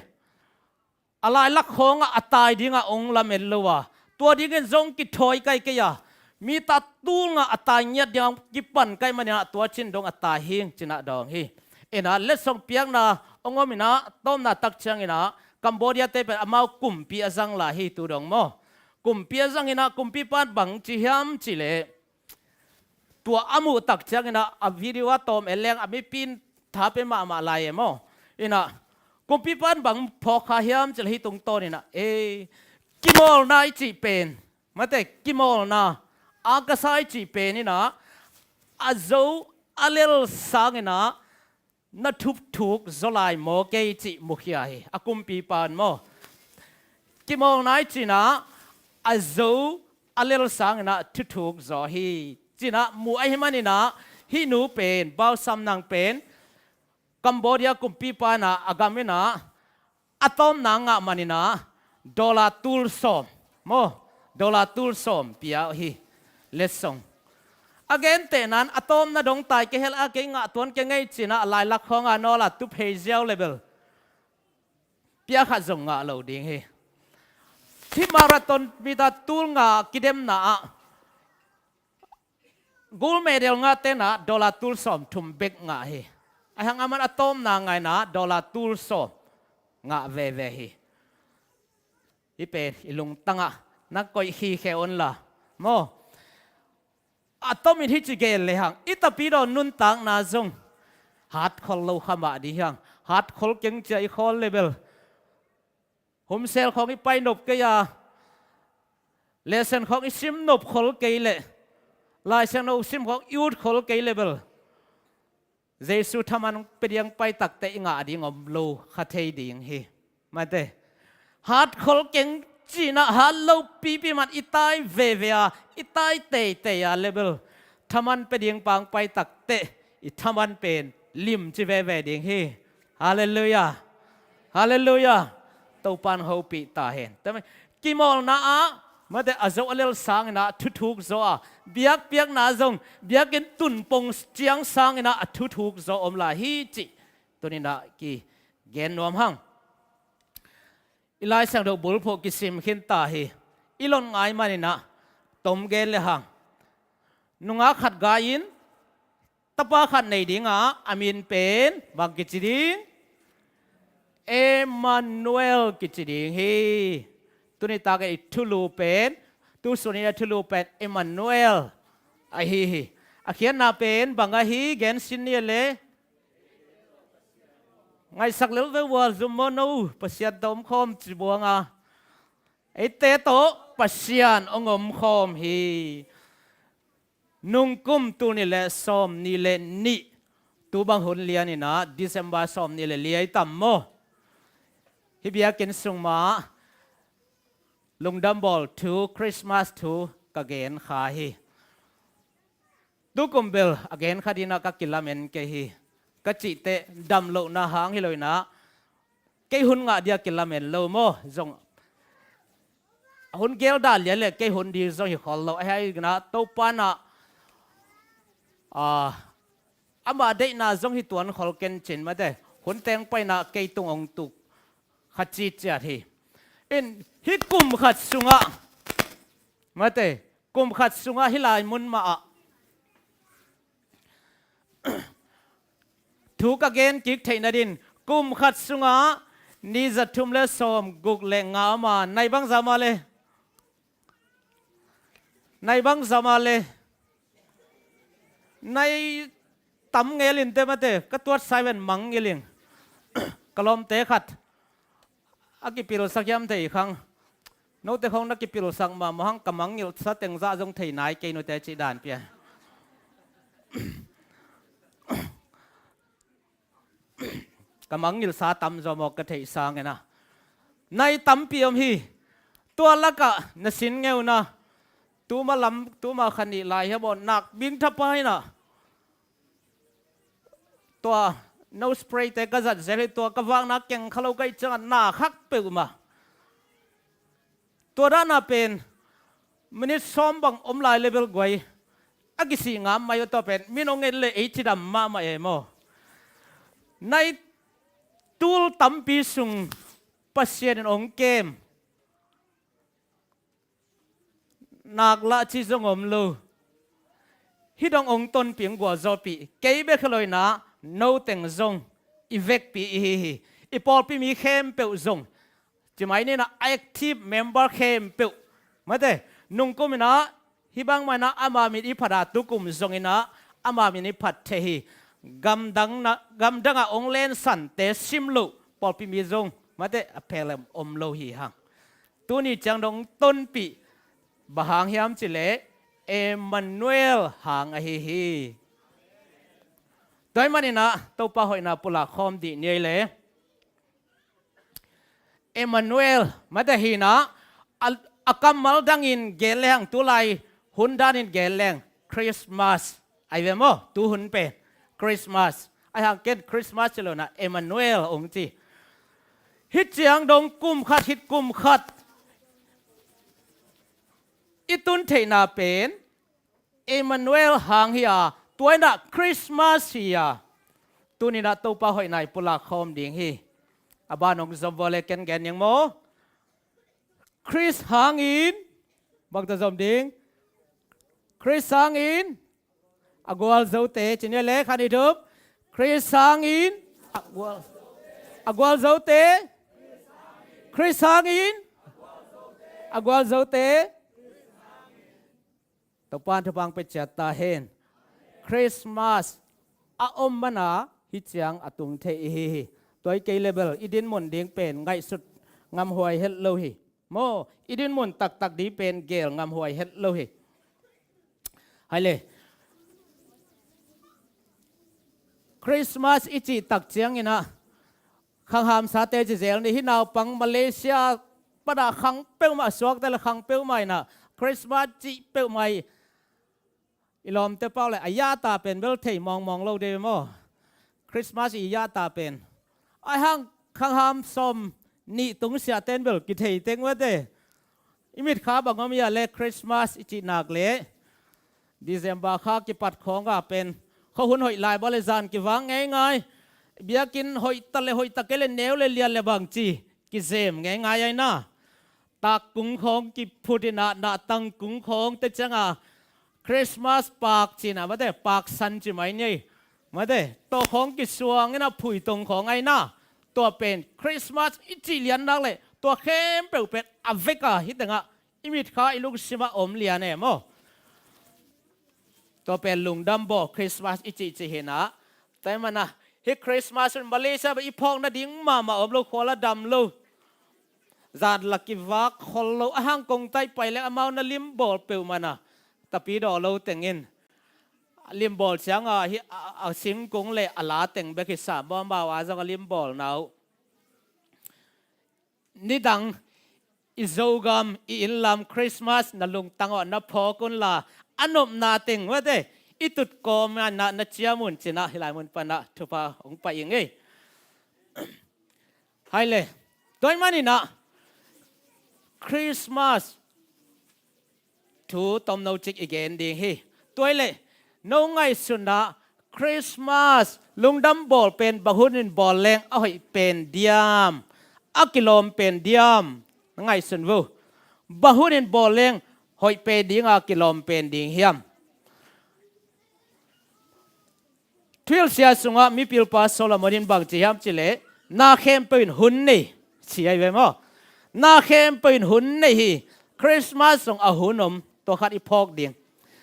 a lailak khawngah a tai dingah ong lamen lo a, tua dingin zong kithawi kai kei a, mita tulnga a tai ngiat dingah kipan kai man inah tua cin dong a tai hing ci inah dawng hi. Inah letsong piakna ong om inah, tawpna tak ciang inah Cambodia te pen amau kumpi a zang lai hi tu dong maw. Kumpi a zang inah kumpipa in bang ci hiam cih leh, tua a muh tak ciang inah a video a tawm en leng a mipi in tha pe mahmah lai e maw. Inah kumpipa in bang phawk kha hiam cih leh hih tungtawn inah, e, kimawlna i cih pen, mate, kimawlna, akasa i cih pen inah a zo a lel sang inah na thuthuk zaw lai maw kei cih mukhia hi, a kumpipa in maw. Kimawlna i cih inah a zo a lel sang inah thuthuk zaw hi ci inah mu ahih man inah, hih nu pen, Bausamnang pen, Cambodia kumpipa inah a gam inah a tawpna ngah man inah dollar tul sawm maw, dollar tul sawm pia uh hi. Letsong a gentehna in a tawpna dong tai kei hel a, kei ngah tuan kei ngei ci inah a lailak khawngah nawl a tup hei ziau le bel pia khat zong ngah lo ding hi. Hih marathon mita tulnga kidemna ah gold medal ngahte inah dollar tul sawm thum bek ngah hi. Ahi hang aman a tawpna ngah inah dollar tul sawm ngah veve hi. Hih pen i lungtangah na koih khikhe un la maw. A tomin hih ci gen le hang, i tapidaw nuntakna zong hat khol lo kha mah ding hi hang. Hat khol keng cia i khawl le bel, humsel khawng i pai nop kei a, lesson khawng i sim nop khol kei leh, Lai Siangtho sim khawng i ut khol kei le bel, Jesu thaman pia ding pai takteh i ngah ding om lo kha thei ding hi. Mate, hat khol keng ci inah hat lo pipi man i tai veve a, i tai teitei a le bel, thaman pia ding pang pai takteh i thaman pen limci veve ding hi. Halleluiah. Halleluiah. Topa in hopih ta hen. Tua mah kimawlna ah, mate, a zo a lel sang inah thuthuk zaw a, biakpiakna zong biakinn tun pong ciang sang inah a thuthuk zaw om lai hi cih tuni inah kigen nuam hang. I Lai Siangtho bulphuh kisim khin ta hi. I lon ngai man inah tom gen le hang, nungak khat gai in tapa khat nei ding a, a min pen bang kici ding? Emmanuel kici ding hi. Tuni tak i thulu pen, tu sun i a thulu pen Emmanuel ahi hi. A khiatna pen bang ahi, gen sin ni le. Ngaihsak lel ve ua, zum maw no, Pasian tawh om khawm ci buang a. Eite tawh Pasian hong om khawm hi. Nungkum tul nih le sawm nih le nih, tu bang hun lian in a, December sawm nih le li ai tam maw? Hih biakinn sung mah lungdam bawl thu, Christmas thu ka gen kha hi. Tukum bel a gen kha ding a ka kilamen kei hi. Ka cih teh dam lohna hang hi lo in a, kei hun ngah dia kilamen lo maw? Zong a hun gel dan lian le kei hun ding zong hi khol lo. Ahi hang in a Topa in a, ah, ama deihna zong hi tuan khol ken cin mate, hun teng pai in a kei tung hong tuk kha ciciat hi. In hih kum khat sungah mate, kum khat sungah hih lai mun mah ah thu ka gen kik theihna dingin, kum khat sungah ni za thum le sawm guk le nga om a, nai bang za mah le? Nai bang za mah le? Nai tam ngel in teh mate, ka tuat sai ven mang ngel in. Ka lawmte khat a kipilsak hiam thei khang. Note khong na kipilsak mahmah hang, ka mangngilh sa teng zah zong thei nai kei note cih dan pia. Ka mangngilh sa tam zaw maw ka theih sang in a. Nai tampi om hi. Tua lakah na sin ngeuna, tuma lam, tuma kha nih lai hiam aw, nak bing thapa in a. Tua nose spray te ka zat zel hi, tua ka vakna keng kha lo ka hih ciangah na khak peuhmah. Tua dana pen minit sawm bang om lai le bel guai a kisih ngam mai uh, tua pen min hong et le ei cidam mahmah e maw? Nai tul tampi sung Pasian in hong kem. Nak lah ci zong om lo. Hih dong hong tonpih, hong gualzawhpih. Kei bek hi lo in a, no teng zong i vekpi i hi hi. I pawlpi mi khempeuh zong, ci mai ni in a, active member khempeuh mate, nungkum in a, hih bang mah in a ama min i phat a, tukum zong in a ama min i phat thei hi. Gamdang na, gamdang ah hong lensante sim loh pawlpi mi zong mate, a phel om lo hi hang. Tuni ciang dong tonpih bang hang hiam cih leh Emmanuel hang ahi hi. Tua ahih manin a Topa hoihna pulak khawm dih ni ei le. Emmanuel mate hi in a, a, a kammal dangin gen lehang, tulai hun danin gen lehang Christmas ahi ve maw? Tu hun pen Christmas ahi hang, ken Christmas ci lo in a Emmanuel hong ci. Hih ciang dong kum khat, hih kum khat i tun theihna pen Emmanuel hang hi a, tua in a Christmas hi a. Tuni in a Topa hoihna i pulak khawm ding hi. A ban hong zom vua le ken gen ning maw? Khrist hangin, bang tawh zom ding? Khrist hangin a gualzote, ci ni le khan i thup. Khrist hangin a gual, a gualzote. Khrist hangin a gualzote. Topa'n thupha pia ciat ta hen. Christmas a om man a hih ciang a tung thei i hi hi. Tua hi kei le bel i dinmun ding pen ngaihsut ngamhuai het lo hi. Maw, i dinmun taktak ding pen geel ngamhuai het lo hi. Hai le. Christmas i cih tak ciangin a, khanghamsate ci zel ni, hih naupang Malaysia pan a khang peuhmah, suakta le khang peuhmah in a, Christmas cih peuhmah hi. I lawmte pau le a yata pen bel thei mawngmawng lo de maw? Christmas i yata pen. Ahi hang khangham sawm nih tung siate'n bel kithei teng mate. I mitkha bang om hia le Christmas i cih nak le December kha kipat khawng a pen khuahun hoih lai bang le zan kivang ngeingai. Biakinn hoih ta le hoih ta kei le neu le lian le bang ci kizem ngeingai ahi na. Takkung khawng kiphut in a, nahtang kung khawng te ciang a Christmas paak cihna mate, paak san ci mai ni ei. Mate, tua khawng kisuang in a phuitung khawng ahi na. Tua pen Christmas i cih lian nak leh tua khempeuh pen a vek a, hih tengah i mitkha i lungsim ah om lian e maw. Tua pen lungdam bawl Christmas i cihcih hi na. Tua ahih manin a, hih Christmas hun Malaysia bang i phawk nading mahmah om lo, khua la dam lo, zan la kivak khol lo, a hang kongtai pai leng amau na lim bawl peuhmah na, tapidaw lo teng in lim bawl ciang a, hih a, a singkung le a la teng bek hi sa maw, amau a zong a lim bawlna uh. Nidang i Zogam, i innlam Christmas na lungtang ah na phawk un la, a nopna teng mate, i tut kawm ah na, na ciam un ci-in a, hih lai mun pan a thupha hong pai ing ei. Hai le, tua ahih manin a, Christmas thu tomno cik i gen ding hi. Tua ahih leh no ngaihsun ah Christmas lungdam bawl pen bang hun in bawl leng a hoih pen diam, a kilawm pen diam, na ngaihsun vo. Bang hun in bawl leng hoih pen ding a, kilawm pen ding hiam? Thuhilhsia sungah mipilpa Solomon in bang ci hiam cih leh, na khempeuh in hun nei, ci ahi ve maw. Na khempeuh in hun nei hi. Christmas zong a hun om, tua khat i phawk ding.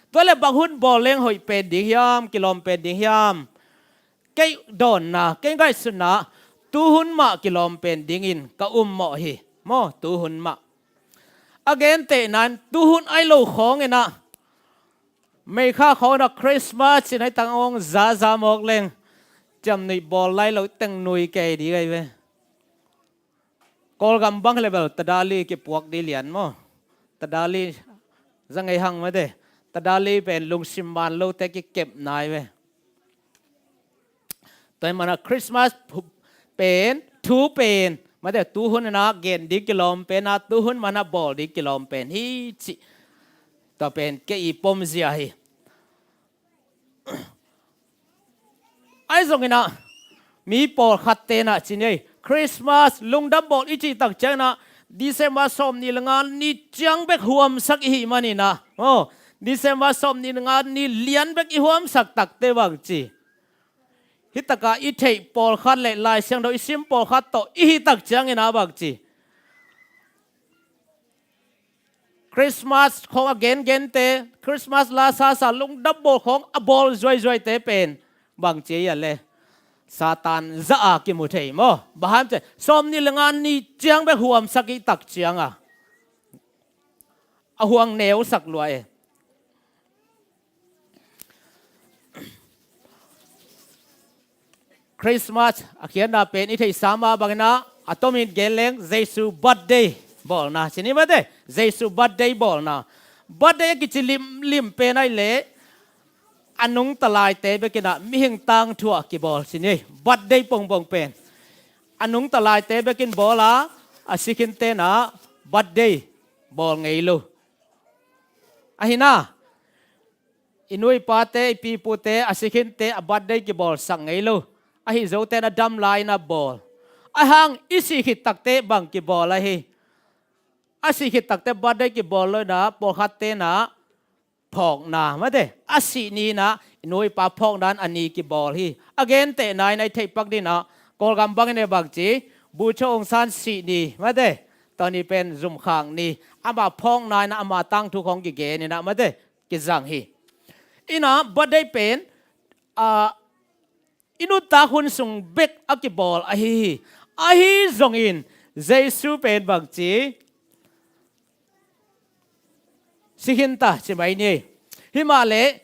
Tua leh bang hun bawl leng hoih pen ding hiam, kilawm pen ding hiam? Kei dawnna, kei ngaihsutna, tu hun mah kilawm pen dingin ka um mawh hi. Maw, tu hun mah. A gentehna in tu hun ahi lo khawng in a, Meikha khawng in a Christmas ci-in a hi tang hong zaza mawk leng, ciamnuih bawl lai lo teng nui kei ding ahi ve. Kawlgam bang hi leh bel tadali kipuak ding lian maw. Tadali za ngei hang mate. Tadali pen lungsim man lote kikepna ahi ve. Tua ahih manin a Christmas phu-, pen, thu pen, mate, tu hun in a gen ding kilawm pen a, tu hun mah in a bawl ding kilawm pen hi cih. Tua pen kei i pomzia hi. Ahi zongin a, mi pawlkhatte in a ci ni ei, Christmas lungdam bawl i cih tak ciangin a, December sawmnih le nga ni ciang bek huamsak i hih manin a, aw, December sawmnih le nga ni lian bek i huamsak takte bang ci. Hih takah i theih pawlkhat le Lai Siangtho i sim pawlkhat tawh i hih tak ciangin a bang ci. Christmas khawng a gengente, Christmas la sasa lungdam bawl khawng a bawl zuaizuaite pen bang ci a le, Satan zah a kimu thei maw. Bang hang hiam cih leh sawmnih le nga ni ciang bek huamsak i tak ciang a, a huang neusak lua e. Christmas a khiatna pen i theihsa mah bangin a, a tomin gen leng Jesu birthday bawlna ci ni mate, Jesu birthday bawlna. Birthday a kici limlim pen ahih leh a nungta laite bek in a mihing tangthu a kibawl ci ni. Birthday pongpong pen a nungta laite bek in bawl a, a si khinte in a birthday bawl ngei lo. Ahi na, i nu i pate, i pi i pute, a si khinte a birthday kibawlsak ngei lo. Ahi zote in a dam lai in a bawl. Ahih hang i sih khit takte bang kibawl ahi? A sih khit takte birthday kibawl lo in a, pawlkhatte in a phawkna mate, a sih ni in a i nu i pa phawkna in a ni kibawl hi. A gentehna in a i theih pak ding in a, Kawlgam bangin a bang ci, Bogyoke Aung San sih ni mate, tua ni pen zumkhak ni, ama phawkna in a ama tangthu khawng kigen in a mate, kizang hi. In a birthday pen, a, i nuntak hun sung bek a kibawl ahi hi. Ahi zongin Jesu pen bang ci, si khin ta ci mai ni. Hi mah leh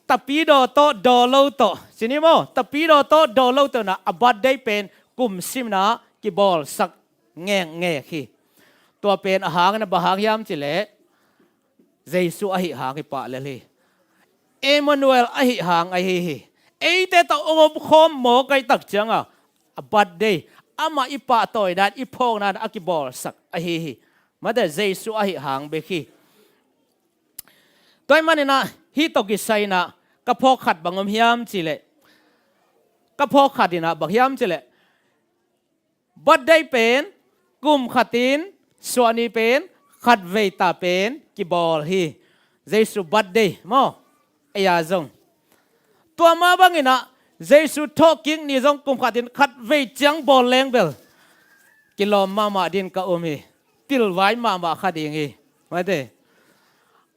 tapidaw tawh dawlo tawh ci ni maw, tapidaw tawh dawlo tawh in a, a birthday pen kum sim in a kibawlsak ngekngek hi. Tua pen a hang in a bang hang hiam cih leh, Jesu ahih hang hi pah lel hi. Emmanuel ahih hang ahi hi. Eite tawh hong omkhawm mawk ahih tak ciang a, a birthday, amah i pahtawina in, i phawkna in a kibawlsak ahi hi. Mate, Jesu ahih hang bek hi. Tua ahih manin a, hih tawh kisai in a ka phawk khat bang om hiam cih leh, ka phawk khat in a bang hiam cih leh, birthday pen kum khat in, suahni pen khatvei ta pen kibawl hi. Jesu birthday maw, ei a zong tua mah bangin ah Jesu thawhkik ni zong kum khat in khat vei ciang bawl leng bel kilawm mahmah ding ka um hi. Pilvai mahmah kha ding hi. Maite,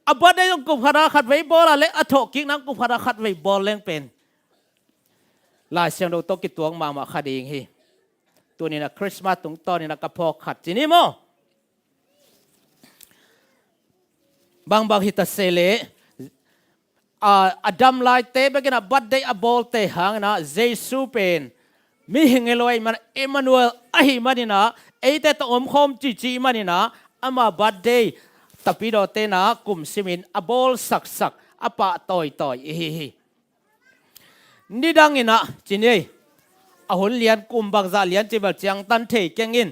a birthday zong kum khat a khat vei bawl a le a thawhkik nang kum khat a khat vei bawl leng pen Lai Siangtho tawh kituak mahmah kha ding hi. Tuni-in ah Christmas tungtawn in ah ka phawk khat ci ni maw? Bangbang hi ta se leh, a, a dam laite bekin ah birthday a bawlte hangin ah Jesu pen mihing hi lo ahih man, Emmanuel ahih manin ah eite tawh omkhawm cici manin ah ama birthday tapidawte in ah kum simin a bawlsaksak, a pah tawitawi i hi hi. Nidangin ah ci ni, a hun lian kum bangzah lian ci bel ciangtan thei keng in,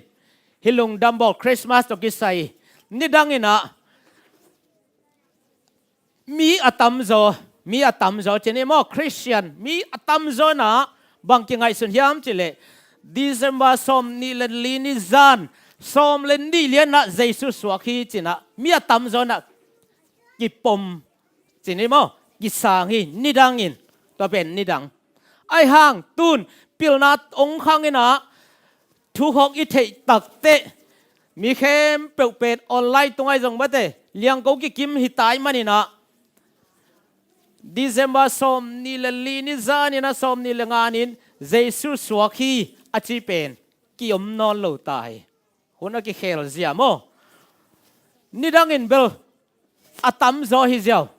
hih lungdam bawl Christmas tawh kisai nidangin ah mi a tamzaw, mi a tamzaw ci ni maw, Christian mi a tamzaw in ah bang kingaihsun hiam cih leh December sawm nih le li ni zan sawm le nih lian ah Jesu suak hi ci-in ah mi a tamzaw in ah kipom ci ni maw, kisang hi nidangin. Tua pen nidang. Ahih hang tun pilna ong khang in ah thu khawk i theih takteh mi khempeuh pen online tungah zong maite liangko kikim hi tai manin ah December sawm nih le li ni zanin ah sawm nih le nga nin Jesu suak hi a ci pen ki-om nawn lo ta hi. Hun a kikhel zia maw? Nidangin bel a tamzaw hi ziau.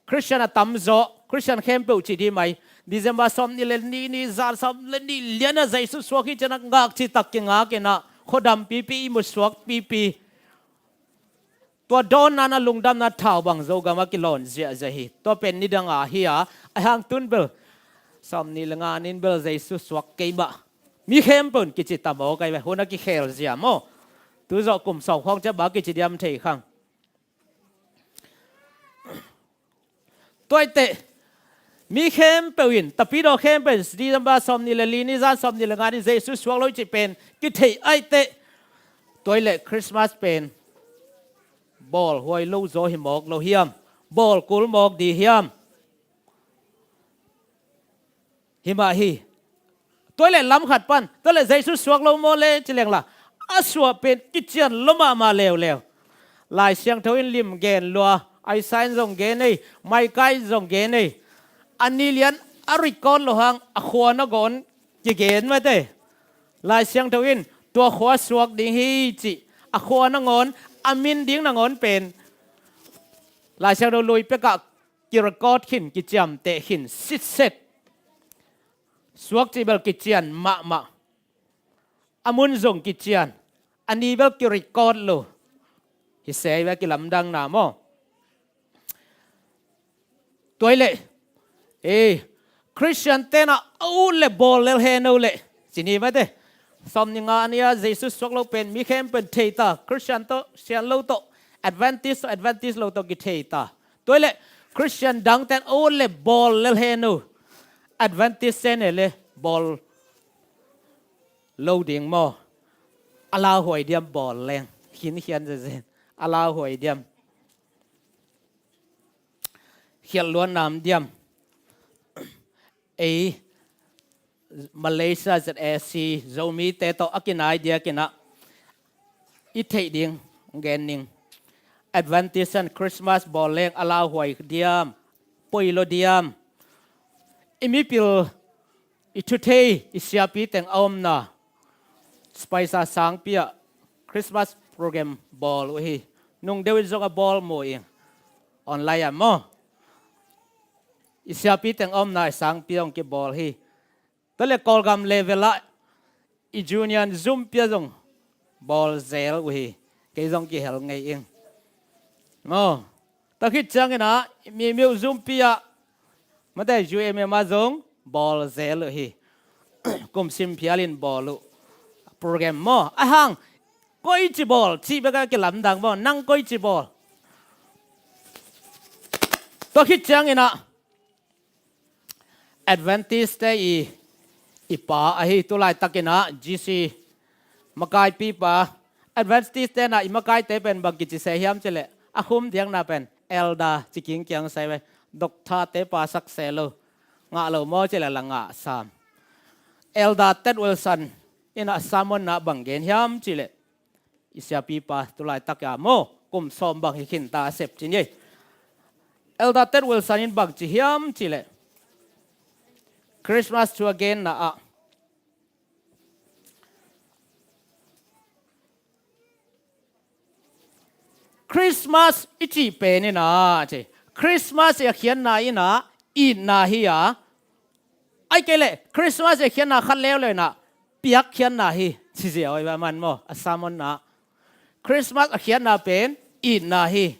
Christian a tamzaw, Christian khempeuh ci dih mai. December sawm nih le nih ni zan sawm le nih lian ah Jesu suak hi ci-in ah ngakcih tak kingak in ah khuadam pipi, ihmut suak pipi. Tua dawnna in ah lungdamna thau bang Zogam ah kilawn ziahziah hi. Tua pen nidang a hi a, ahih hang tun bel sawm nih le nga nin bel Jesu suak kei mah. Mi khempeuh in kici ta maw, kai ve, hun a kikhel zia maw? Tu zawh kum sawm khawng ciang bang kici diam thei khang. Tua ahih teh mi khempeuh in, tapidaw khempeuh in December sawm nih le li ni zan sawm nih le nga ni Jesu suak lo cih pen kitheih ahih teh, tua ahih leh Christmas pen bawl huai lo zaw hi mawk lo hiam? Bawl kul mawk dih hiam? Hi mah hi. Tua ahih leh lam khat pan, tua ahih leh Jesu suak lo maw le ci leng la, a suah pen kician lua mahmah leuleu. Lai Siangtho in lim gen lua, Isaiah in zong gen ei, Micah in zong gen ei. A ni lian a record loh hang a khua nangawn kigen maite. Lai Siangtho in tua khua suak ding hi cih, a khua nangawn, a min ding nangawn pen Lai Siangtho lui pekah kirecord khin, kiciamteh khin sitset. Suak cih bel kician mahmah. A mun zong kician. A ni bel kirecord lo. Hi se ve, kilamdangna maw? Tua ahih leh, eh, Christian te'n ah a ut leh bawl lel hen o leh ci ni maite. Sawm nih nga ni-a Jesu suak lo pen mi khempeuh in thei ta. Christian tawh, Sian lo tawh, Adventist tawh, Adventist lo tawh kithei ta. Tua ahih leh Christian dangte'n a ut leh bawl lel hen o. Adventist te'n e leh bawl lo ding maw? A lauhuai diam bawl leng? Khinkhian zezen. A lauhuai diam? Khialh luat nam diam? Ei Malaysia Z A C Zomite tawh a kinai diakin ah i theih ding gen ning. Adventist in Christmas bawl leng a lauhuai diam, poi lo diam? I mipil, i thuthei, i siapi teng a omna Spicer sangpi ah Christmas program bawl uh hi. Nung deuh in zong a bawl mu ing. Online ah maw? I siapi teng a omna i sangpi hong kibawl hi. Tua leh Kawlgam level ah i Union Zumpi ah zong bawl zel uh hi. Kei zong kihel ngei ing. Maw? Tua khit ciangin ah Mimiu Zumpi ah, mate, U M M ah zong bawl zel uh hi. Kum sim phial in bawl uh. Program maw? Ahih hang koici bawl cih bek a kilamdang maw? Nang koici bawl? Tua khit ciangin ah Adventist te i, i pa ahi, tu laitakin ah G C makaipipa. Adventist te'n ah i makaite pen bang kici se hiam cih leh, a khum diakna pen Elder ci kingkiang sai ve. Doctor te pa sak se lo. Ngah lo maw ci le la ngah sam. Elder Ted Wilson in a sermon na bang gen hiam ci le, i siapipa tulaitak a maw kum sawm bang hi khinta a sep ci ni. Elder Ted Wilson in bang ci hiam ci le, Christmas thu a genna ah, Christmas i cih pen in a ci, Christmas i a khiatna in a itna hi a, ai kei le Christmas i a khiatna khat leuleu in a piakkhiatna hi ci zia oi va man maw a sermon na. Christmas a khiatna pen itna hi.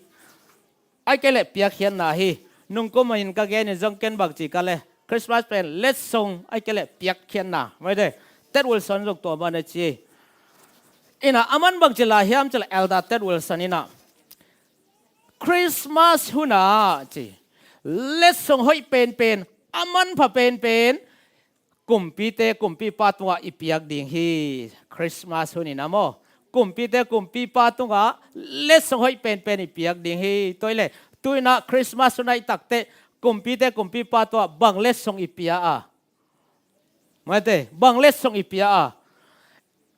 Ai kei le piakkhiatna hi. Nungkum in ka gen in zong ken bang ci ka le Christmas pen letsong ai kei le piakkhiatna. Mai de, Ted Wilson zong tua man a ci. In a aman bang ci lai hiam ci le Elder Ted Wilson in a Christmas hun a ci, letsong hoih penpen, a manpha penpen kumpite kumpipa tungah i piak ding hi. Christmas hun in a maw kumpite kumpipa tungah letsong hoih penpen i piak ding hi. Tua i le tu in a Christmas hun a i tak teh kumpite kumpipa tungah bang letsong i pia a, mate bang letsong i pia a,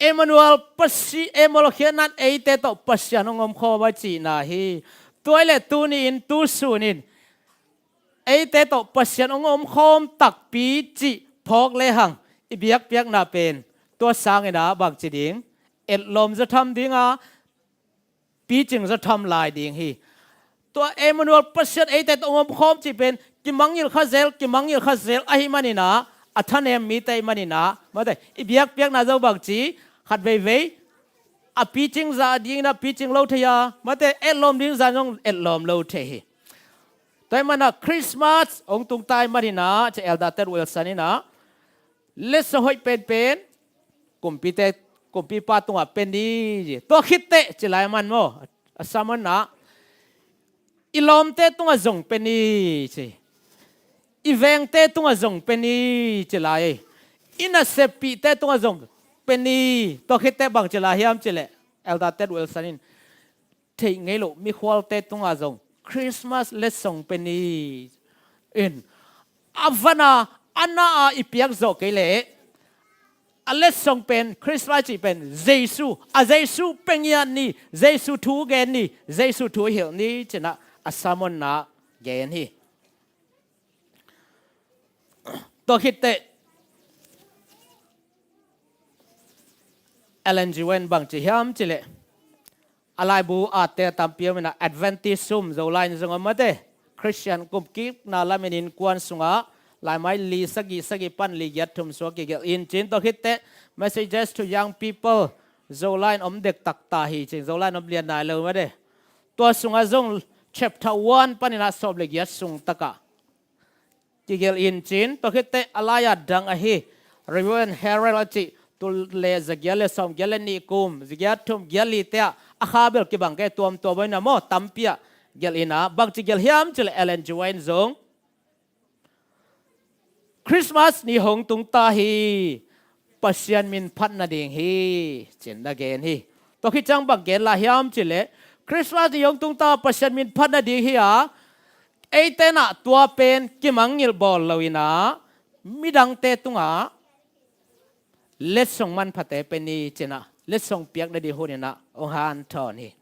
Emmanuel Pasi-, Emmanuel khiatna in eite tawh Pasian hong omkhawm a cihna hi. Tua i le tuni in tu sun in eite tawh Pasian hong omkhawm takpi cih phawk lehang i biakpiakna pen tua sang in a bang ci ding, etlawm zaw tham ding a, picing zaw tham lai ding hi. Tua Emmanuel Pasian eite tawh hong omkhawm cih pen kimangngilh kha zel, kimangngilh kha zel ahih man in a, a thanem mite ahih man in a, mate i biakpiakna zong bang ci, khat veivei a picing zah ding in a picing lo thei a, mate etlawm ding zah zong etlawm lo thei hi. Tua ahih man a Christmas hong tung ta ahih man in a ci Elder Ted Wilson in a letsong hoih penpen kumpite, kumpipa tungah pia ni. Tua khit teh ci lai man maw a sermon na, i lawmte tungah zong pia ni ci, i vengte tungah zong pia ni ci lai, i naseppihte tungah zong pia ni. Tua khit teh bang ci lai hiam ci le Elder Ted Wilson in theih ngei lo mikhualte tungah zong Christmas letsong pia ni. In a van a, a na a i piak zawh kei leh a letsong pen Christmas cih pen Jesu, a Jesu pia ngiat ni, Jesu thu gen ni, Jesu thu hilh ni ci in a a sermon na gen hi. Tua khit teh Ellen G. White bang ci hiam ci le, a laibu a te tampi om in a Adventist sum Zolai in zong om mate, Christian kumkikna lam in innkuan sungah laimai li sagih sagih pan li giat thum suak kigelh in ci in. Tua khit teh Messages to Young People Zolai in om dektak ta hi ci in, Zolai in om lian nai lo mate. Tua sungah zong chapter one pan in a sawm le giat sung takah kigelh in ci in. Tua khit teh a lai a dang ahi Review and Herald a cih tul le za giat le sawm giat le nih kum, za giat thum giat li te ah a kha bel kibang kei, tuamtuam in a maw tampi ah gelh in a, bang ci gelh hiam ci le Ellen G. White zong Christmas ni hong tung ta hi, Pasian min phat nading hi ci in na gen hi. Tua khit ciang bang gen lai hiam ci le Christmas ni hong tung ta, Pasian min phat nading hi a, eite in a tua pen kimangngilh bawl lo in a, midangte tungah letsong manphate pia ni ci in a, letsong piak nading hun in a hong hanthawn hi.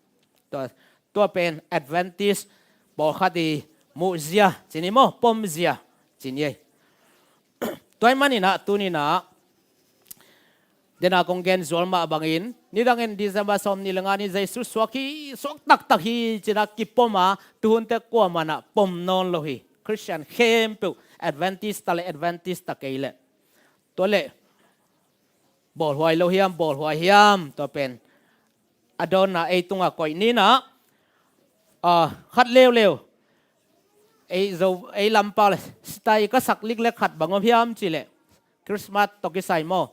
Tua, tua pen Adventist pawlkhat i muhzia ci ni maw, pomzia ci ni ei. Tua ahih man in a tuni in a, den a kong gen zual mah bangin nidangin December sawm nih le nga ni Jesu suak hi, suak taktak hi ci in a kipom a, tuhun teh kuamah in a pom nawn lo hi. Christian khempeuh, Adventist ta le Adventist ta kei le, tua le bawlhuai lo hiam, bawlhuai hiam, tua pen a dawnna ei tungah koih ni in a, a, khat leuleu ei Zo, ei lampa le style ka sak liklek khat bang om hiam ci le, Christmas tawh kisai maw,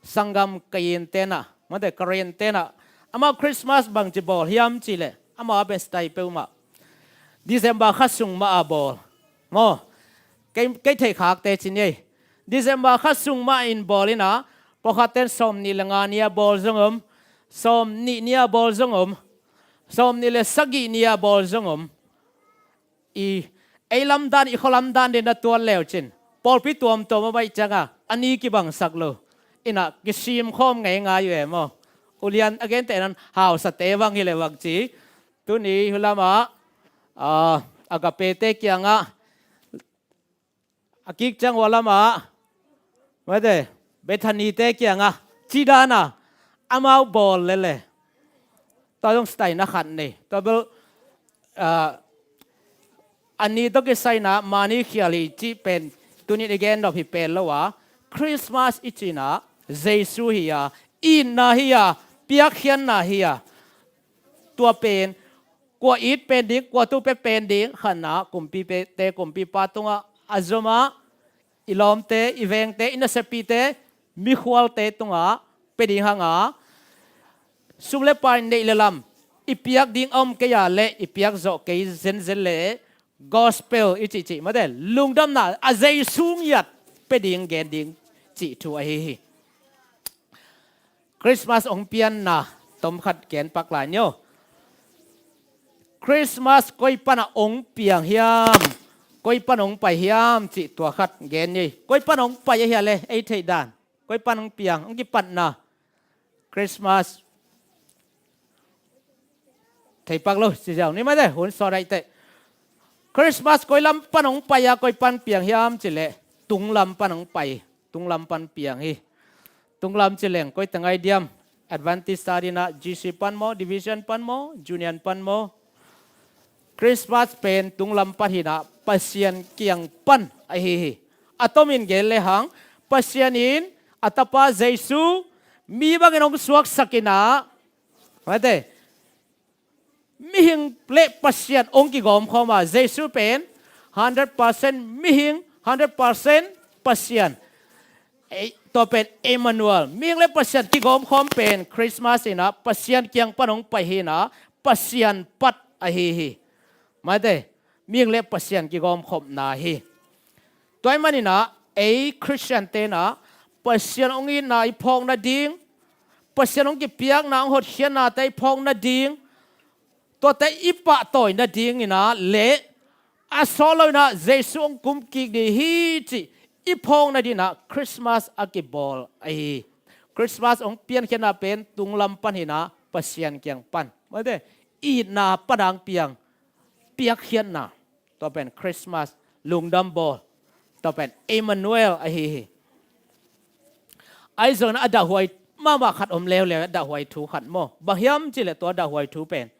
sanggam ka yin te in a, mate ka rin te in a, amau Christmas bang ci bawl hiam ci le, amau a pen style peuhmah December kha sung mah a bawl maw. Kei, kei theih khakte ci ni ei. December kha sung mah in bawl in a, pawlkhat ten sawm nih le nga ni a bawl zong om, sawm nih ni a bawl zong om, sawm nih le sagih ni a bawl zong om. i ei lamdan, i khua lamdan ding na tuan leu cin, pawlpi tuamtuam a baih cianga a ni kibangsak lo. Ina kisim khawm ngeingai uh e maw. Ulian a gente nan hausate bang hi le bang ci. Tuni hulamah, ah, Agape te kiangah, a kik ciang hua lamah, mate, Bethany te kiangah, ci dana amau bawl lele. Tua zong style na khat nei. Tua bel, ah, a ni tawh kisaina mani khial hi cih pen tuni i gen nop hi pen lo a, Christmas i cihna Jesu hi a, itna hi a, piakkhiatna hi a. Tua pen kua it pen ding, kua tu pe pen ding, khatna kumpite, kumpipa tungah a zomah, i lawmte, i vengte, i nasepite, mikhualte tungah pe ding hanga, sum le pai neih le lam i piak ding a om kei a le i piak zawh kei zenzen le gospel i cihcih mate, lungdamna a Jesu ngiat pe ding gen ding cih thu ahi hi. Christmas ong pianna tom khat gen pak lai ni aw. Christmas koi pana ong piang hiam, koi pana ong pai hiam cih tua khat gen ni. Koi pana ong pai ahi a le ei theih dan, koi pana ong piang, ong kipatna Christmas thei pak lo ci ziau ni mate, hun sawt aih teh. Christmas koi lam pan hong pai a, koi pan piang hiam ci leh tung lam pan hong pai, tung lam pan piang hi. Tung lam ci leng koi tangai diam, Adventist ta dina, G C pan maw, Division pan maw, Union pan maw. Christmas pen tung lam pan hina, Pasian kiang pan ahi hi. A tomin gen le hang, Pasian in a tapa Jesu mi bangin hong suaksak ina, mate, mihing le Pasian hong kigawm khawm a, Jesu pen hundred percent mihing, hundred percent Pasian. Ei, tua pen Emmanuel, mihing le Pasian kigawm khawm pen Christmas ina, Pasian kiang pan hong pai hina, Pasian pat ahi hi. Mate, mihing le Pasian kigawm khawmna hi. Tua ahih maninah ei Khristian tenah Pasian hong itna i phawk nading, Pasian hong kipiakna, hong hotkhiatnate i phawk nading, tuate i pahtawi nadinginah le a sawt loinah Jesu hong kumkik ding hi cih i phawk nadinah Christmas a kibawl ahi hi. Christmas hong piankhiatna pen tunglam pan hinah Pasian kiang pan, mate, itna pan hong piang, piakkhiatna. Tua pen Christmas, lungdam bawl. Tua pen Emmanuel ahi hi. Ahi zongin a dahhuai mahmah khat om leuleu, a dahhuai thu khat maw. Bang hiam cih leh tua dahhuai thu pen,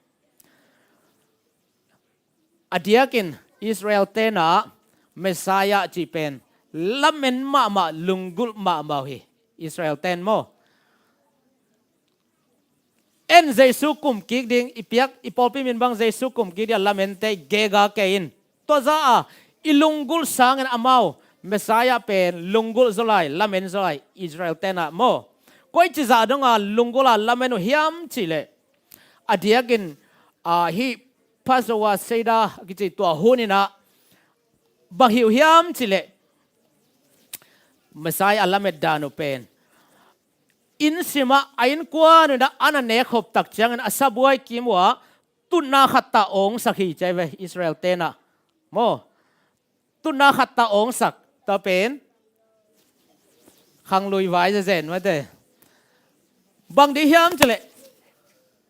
a diakin Israel tenah Messiah cih pen lamen mahmah, lunggulh mahmah uh hi. Israel ten maw, en Jesu kumkik ding, i piak, i pawlpi min bang Jesu kumkik ding a lamente i gega kei in. Tua za a i lunggulh sangin amau Messiah pen lunggulh zaw lai, lamen zaw lai, Israel tenah maw. Koici zah donga lunggulh a lamen uh hiam cih leh, a diakin, ah, hih Passover Seder a kici tua huninah bang hi uh hiam cih leh, Messiah a lamet dan uh pen inn simah a innkuan uh inah an a nek khop tak ciangin a sabuai kim uhah tutna khat tah awngsak hi ci ahi ve, Israel tenah maw. Tutna khat tah awngsak, tua pen khanglui vai zezen, mate. Bang ding hiam cih leh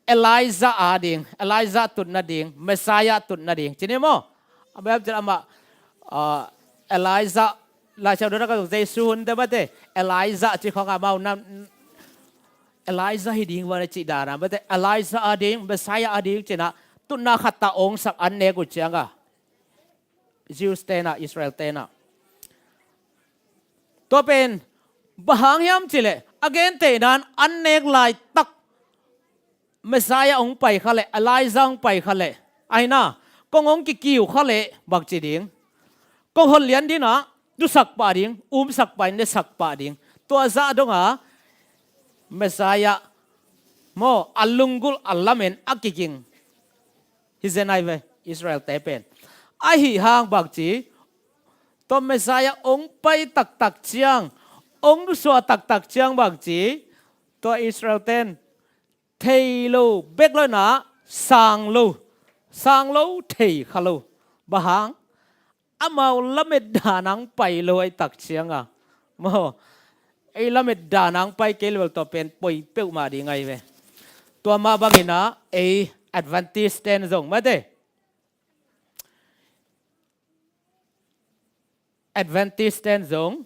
Elijah a ding, Elijah tut nading, Messiah tut nading ci ni maw. A bang hiam cih leh amah, ah, Elijah, Lai Siangtho na ka zong Jesu hun te, mate, Elijah ci khawng amau na, Elijah hi ding ua na cih dana, mate, Elijah a ding, Messiah a ding cinah tutna khat tah awngsak an nek uh cianga, Jews tenah, Israel tenah. Tua pen bang hang hiam cih leh, a gentehnan an nek laitak Messiah hong pai kha leh, Elijah hong pai kha leh, ahi na, kong hong kikiu kha leh bang ci ding, kong hon lian dinah tusak pah ding, umsak pah ding, nesak pah ding. Tua zah donga Messiah maw, a lunggulh a lamen a kiging hi zen ahi ve, Israel te pen. Ahi hang bang ci, tua Messiah hong pai taktak ciang, hong suah taktak ciang bang ci, tua Israel ten thei lo bek lo inah sang lo, sang lo, thei kha lo. Bang hang? Amau lamet dan ah hong pai lo ahih tak ciangin, maw, ei lamet dan ah hong pai kei leh tua pen poi peuhmah ding ahi ve. Tua mah bangin ah ei Adventist ten zong, mate, Adventist ten zong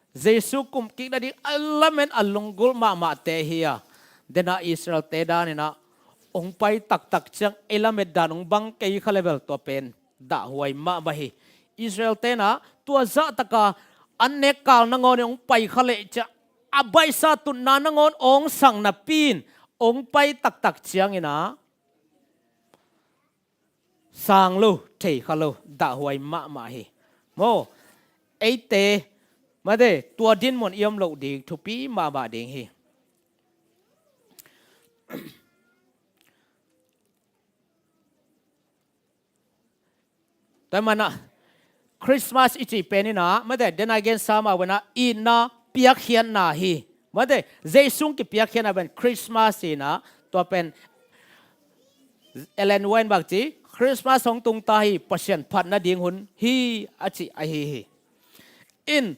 Jesu kumkik nading a lamen a lunggulh mahmahte hi a, dena Israel-te danin ah hong pai taktak ciang ei lamet dan hong bang kei kha leh tua pen dahhuai mahmah hi. Israel-te in ah tua zahtak a an nek kal nangawn in hong pai kha leh ciah a baihsa tutna nangawn awngsang napi-in hong pai taktak ciangin ah sang lo, thei kha lo, dahhuai mahmah hi. Maw, eite, mate, tua dinmun i om loh ding thupi mahmah ding hi. Tua ahih manin ah Christmas i cih pen in ah, mate, dena i gensa mah bangin ah itna piakkhiatna hi. Mate, Jesu hong kipiakkhiatna pen Christmas hi in ah, tua pen Ellen White in bang ci, Christmas hong tung ta hi, Pasian phat nading hun hi, a cih ahi hi. In,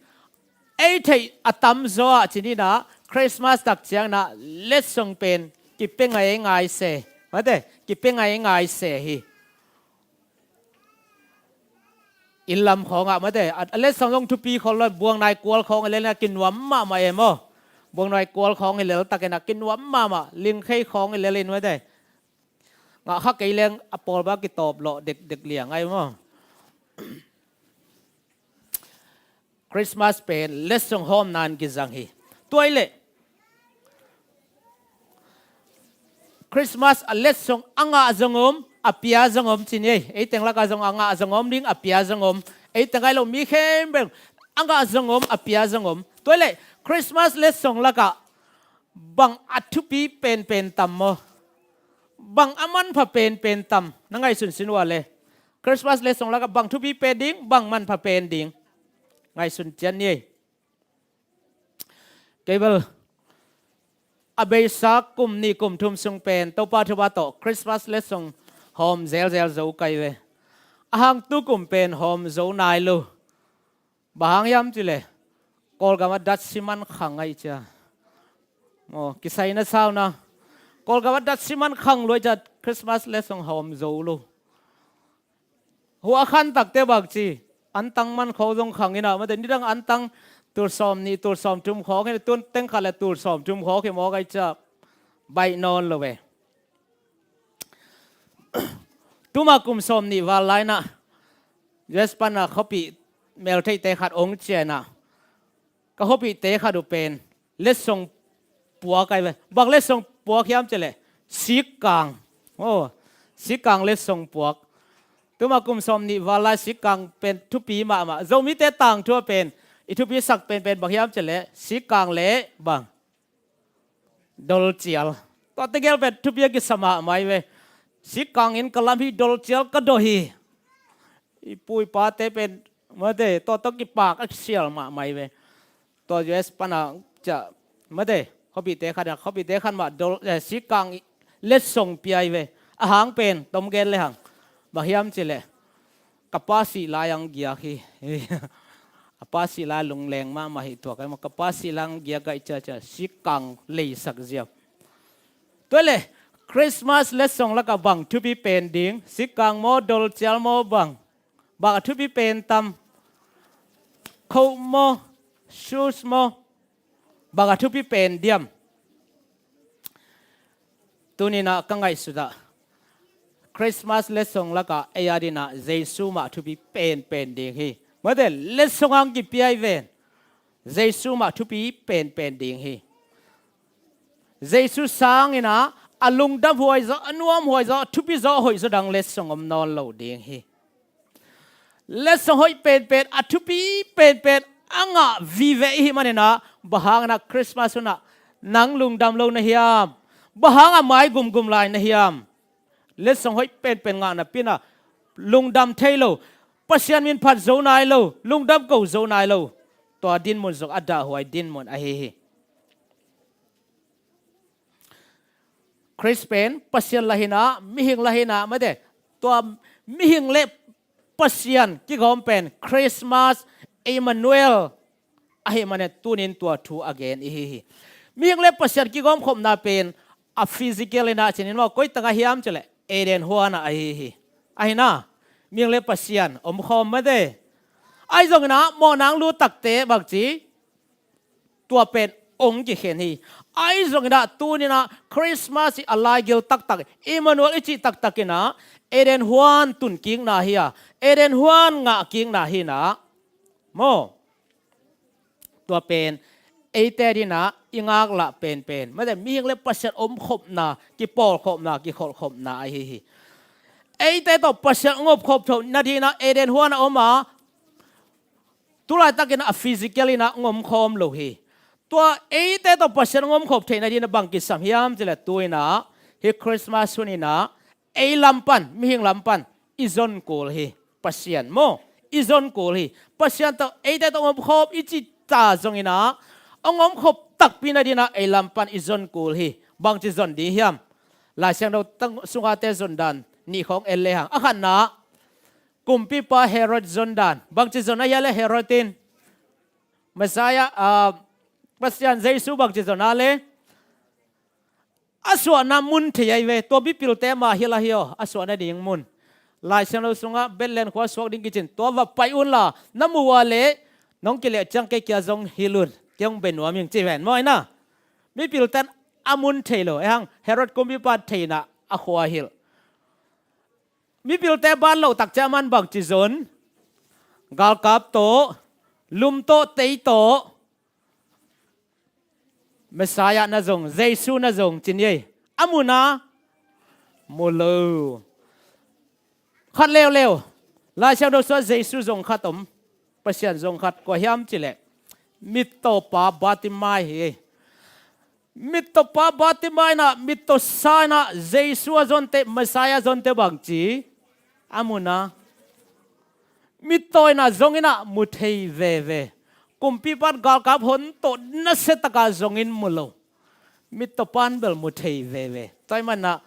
ei theih a tamzaw ah ci-in ah Christmas tak ciangin ah letsong pen kipia ngaingai se, mate, kipia ngaingai se hi. Inn lam khawngah, mate, a, a letsong zong thupi khol lo, buangnai kual khawng i lel in ah kinuam mahmah e maw. Buangnai kual khawng i lel takin ah kinuam mahmah, lingkhei khawng i lel in, mate, ngah kha kei leng a pawl bang kitawp lawh dekdek liang ahi maw. Christmas pen letsong hawmna in kizang hi. Tua ahih leh Christmas a letsong a ngah zong om, a pia zong om ci ni ei. Ei teng lakah zong a ngah zong om ding, a pia zong om. Ei teng ahi lo mi khempeuh a ngah zong om, a pia zong om. Tua ahih leh Christmas letsong lakah bang a thupi penpen tam maw? Bang a manpha penpen tam? Na ngaihsun sin uh a leh Christmas letsong lakah bang thupi pen ding, bang manpha pen ding? Ngaihsun ciat ni ei. Kei bel a beisa kum nih kum thum sung pen Topa thupha tawh Christmas letsong hawm zelzel zo ka hi ve. A hang tu kum pen hawm zo nai lo. Bang hang hiam cih leh Kawlgam ah datsi man khang ahih ciang. Maw, kisai na sau na. Kawlgam ah datsi man khang lua ahih ciang Christmas letsong hawm zo lo. Hua khan takte bang ci, antang man khawng zong khang in ah, mate, nidang antang tul sawmnih, tul sawmthum khawng hi, tun teng khat leh tul sawmthum khawng hi mawk ahih ciang baih nawn lo ve. Tuma kum sawmnih val lai in ah U S pan ah khuapih meltheihte khat hong ciah in ah, ka khuapihte khat uh pen letsong puak ahi ve. Bang letsong puak hiam cih leh sikkang. Oh, sikkang letsong puak. Tuma kum sawmnih val lai sikkang pen thupi mahmah. Zomite tangthu ah pen i thupisak penpen bang hiam cih leh sikkang leh bang, dolcial. Tua tegel pen thupi a kisa mahmah hi ve. Sikkang in ka lam hi, dolcial ka dawh hi. I pu i pate pen, mate, tua tawh kipak a kisial mahmah hi ve. Tua U S pan ah ciah, mate, khuapihte khat ah, khuapihte khat mah dol, eh, sikkang letsong pia hi ve. A hang pen tom gen le hang, bang hiam cih leh ka pa sih lai-in giak hi. A pa sih lai lungleng mahmah hi, tua ka hi maw, ka pa sih lai-in giak ahih ciang sikkang leisak ziau. Tua leh Christmas letsong lakah bang thupi pen ding? Sikkang maw, dolcial maw, bang? Bang a thupi pen tam? Coat maw, shoes maw? Bang a thupi pen diam? Tuni-in ah ka ngaihsut ah Christmas letsong lakah ei adingin ah Jesu mah thupi penpen ding hi. Mate, letsong hong kipia hi ven, Jesu mah thupi penpen ding hi. Jesu sangin ah a lungdam huai zaw, a nuam huai zaw, a thupi zaw, a hoih zaw dang letsong om nawn lo ding hi. Letsong hoih penpen, a thupi penpen a ngah vive i hih manin ah, bang hangin ah Christmas hun ah nang lungdam lo na hiam? Bang hang a mai gumgum lai na hiam? Letsong hoih penpen ngah napi-in ah lungdam thei lo, Pasian min phat zo nai lo, lungdam ko zo nai lo, tua dinmun zong a dahhuai dinmun ahi hi. Khrist pen Pasian lah hi-in ah, mihing lah hi-in ah, mate, tua mihing le Pasian kigawm pen Christmas, Emmanuel ahih manin tunin tua thu a gen i hi hi. Mihing le Pasian kigawmkhopna pen a physical inah cinin maw, koi tangah hiam cileh Eden huanah ahi hi. Ahi na, mihing le Pasian omkhawm mate. Ahi zongin ah mawhnang lu takte bangci tua pen ong kikhen hi. Ahi zongin ah tuninah Christmas i a laigil taktak, Emmanuel i cih taktak inah Eden huan tunkikna hi a, Eden huan ngahkikna hi inah maw, tua pen eite dinah i ngaklah penpen mate, mihing le Pasian omkhopna, kipawlkhopna, kikholhkhopna ahi hi. Eite tawh Pasian ong omkhop tho nadinah Eden huan a om a, tulaitakin a physical inah ong omkhawm lo hi. Tua eite tawh Pasian ong omkhop theih nadinah bang kisam hiam cileh tu inah hih Christmas hun inah ei lam pan, mihing lam pan i zon kul hi. Pasian maw, i zon kul hi. Pasian tawh eite tawh ong omkhop i cih ta zongin ah ong omkhop takpi nadinah ei lam pan i zon kul hi. Bangci zon ding hiam? Lai Siangtho tang sungate zon dan nih khawng en lehang, a khatna kumpipa Herod zon dan. Bangci zon a hia le Herod in Messiah, ah, Pasian Jesu bangci zon a le a suahna mun thei ahi ve. Tua mipilte mah hilh ahi aw, a suahna ding mun. Lai Siangtho sungah Bethlehem khua suak ding kicin, tua va pai unla na mu uh a leh nong kileh ciang kei kia zong hilh un, kei hong bia nuam ing ci ven maw, ahi na. Mipilte in a mun thei lo, ei hang Herod kumpipa theihna a khua hilh. Mipilte ban loh takciang aman bangci zon? Galkap tawh, lum tawh, tei tawh, Messiah na zong, Jesu na zong ci ni ei. A mu na? Mu lo. Khat leuleu, Lai Siangtho sungah Jesu zong khat om, Pasian zong khat, kua hiam cileh mittawpa Bartimai hi. Mittawpa Bartimai inah, mittawsa inah Jesu a zonte, Messiah a zonte bangci a mu na? Mittaw inah zong inah mu thei veve. Kumpipa in galkap hon tawh nasiataka zongin mu lo. Mittawpa in bel mu thei veve. Tua ahih manah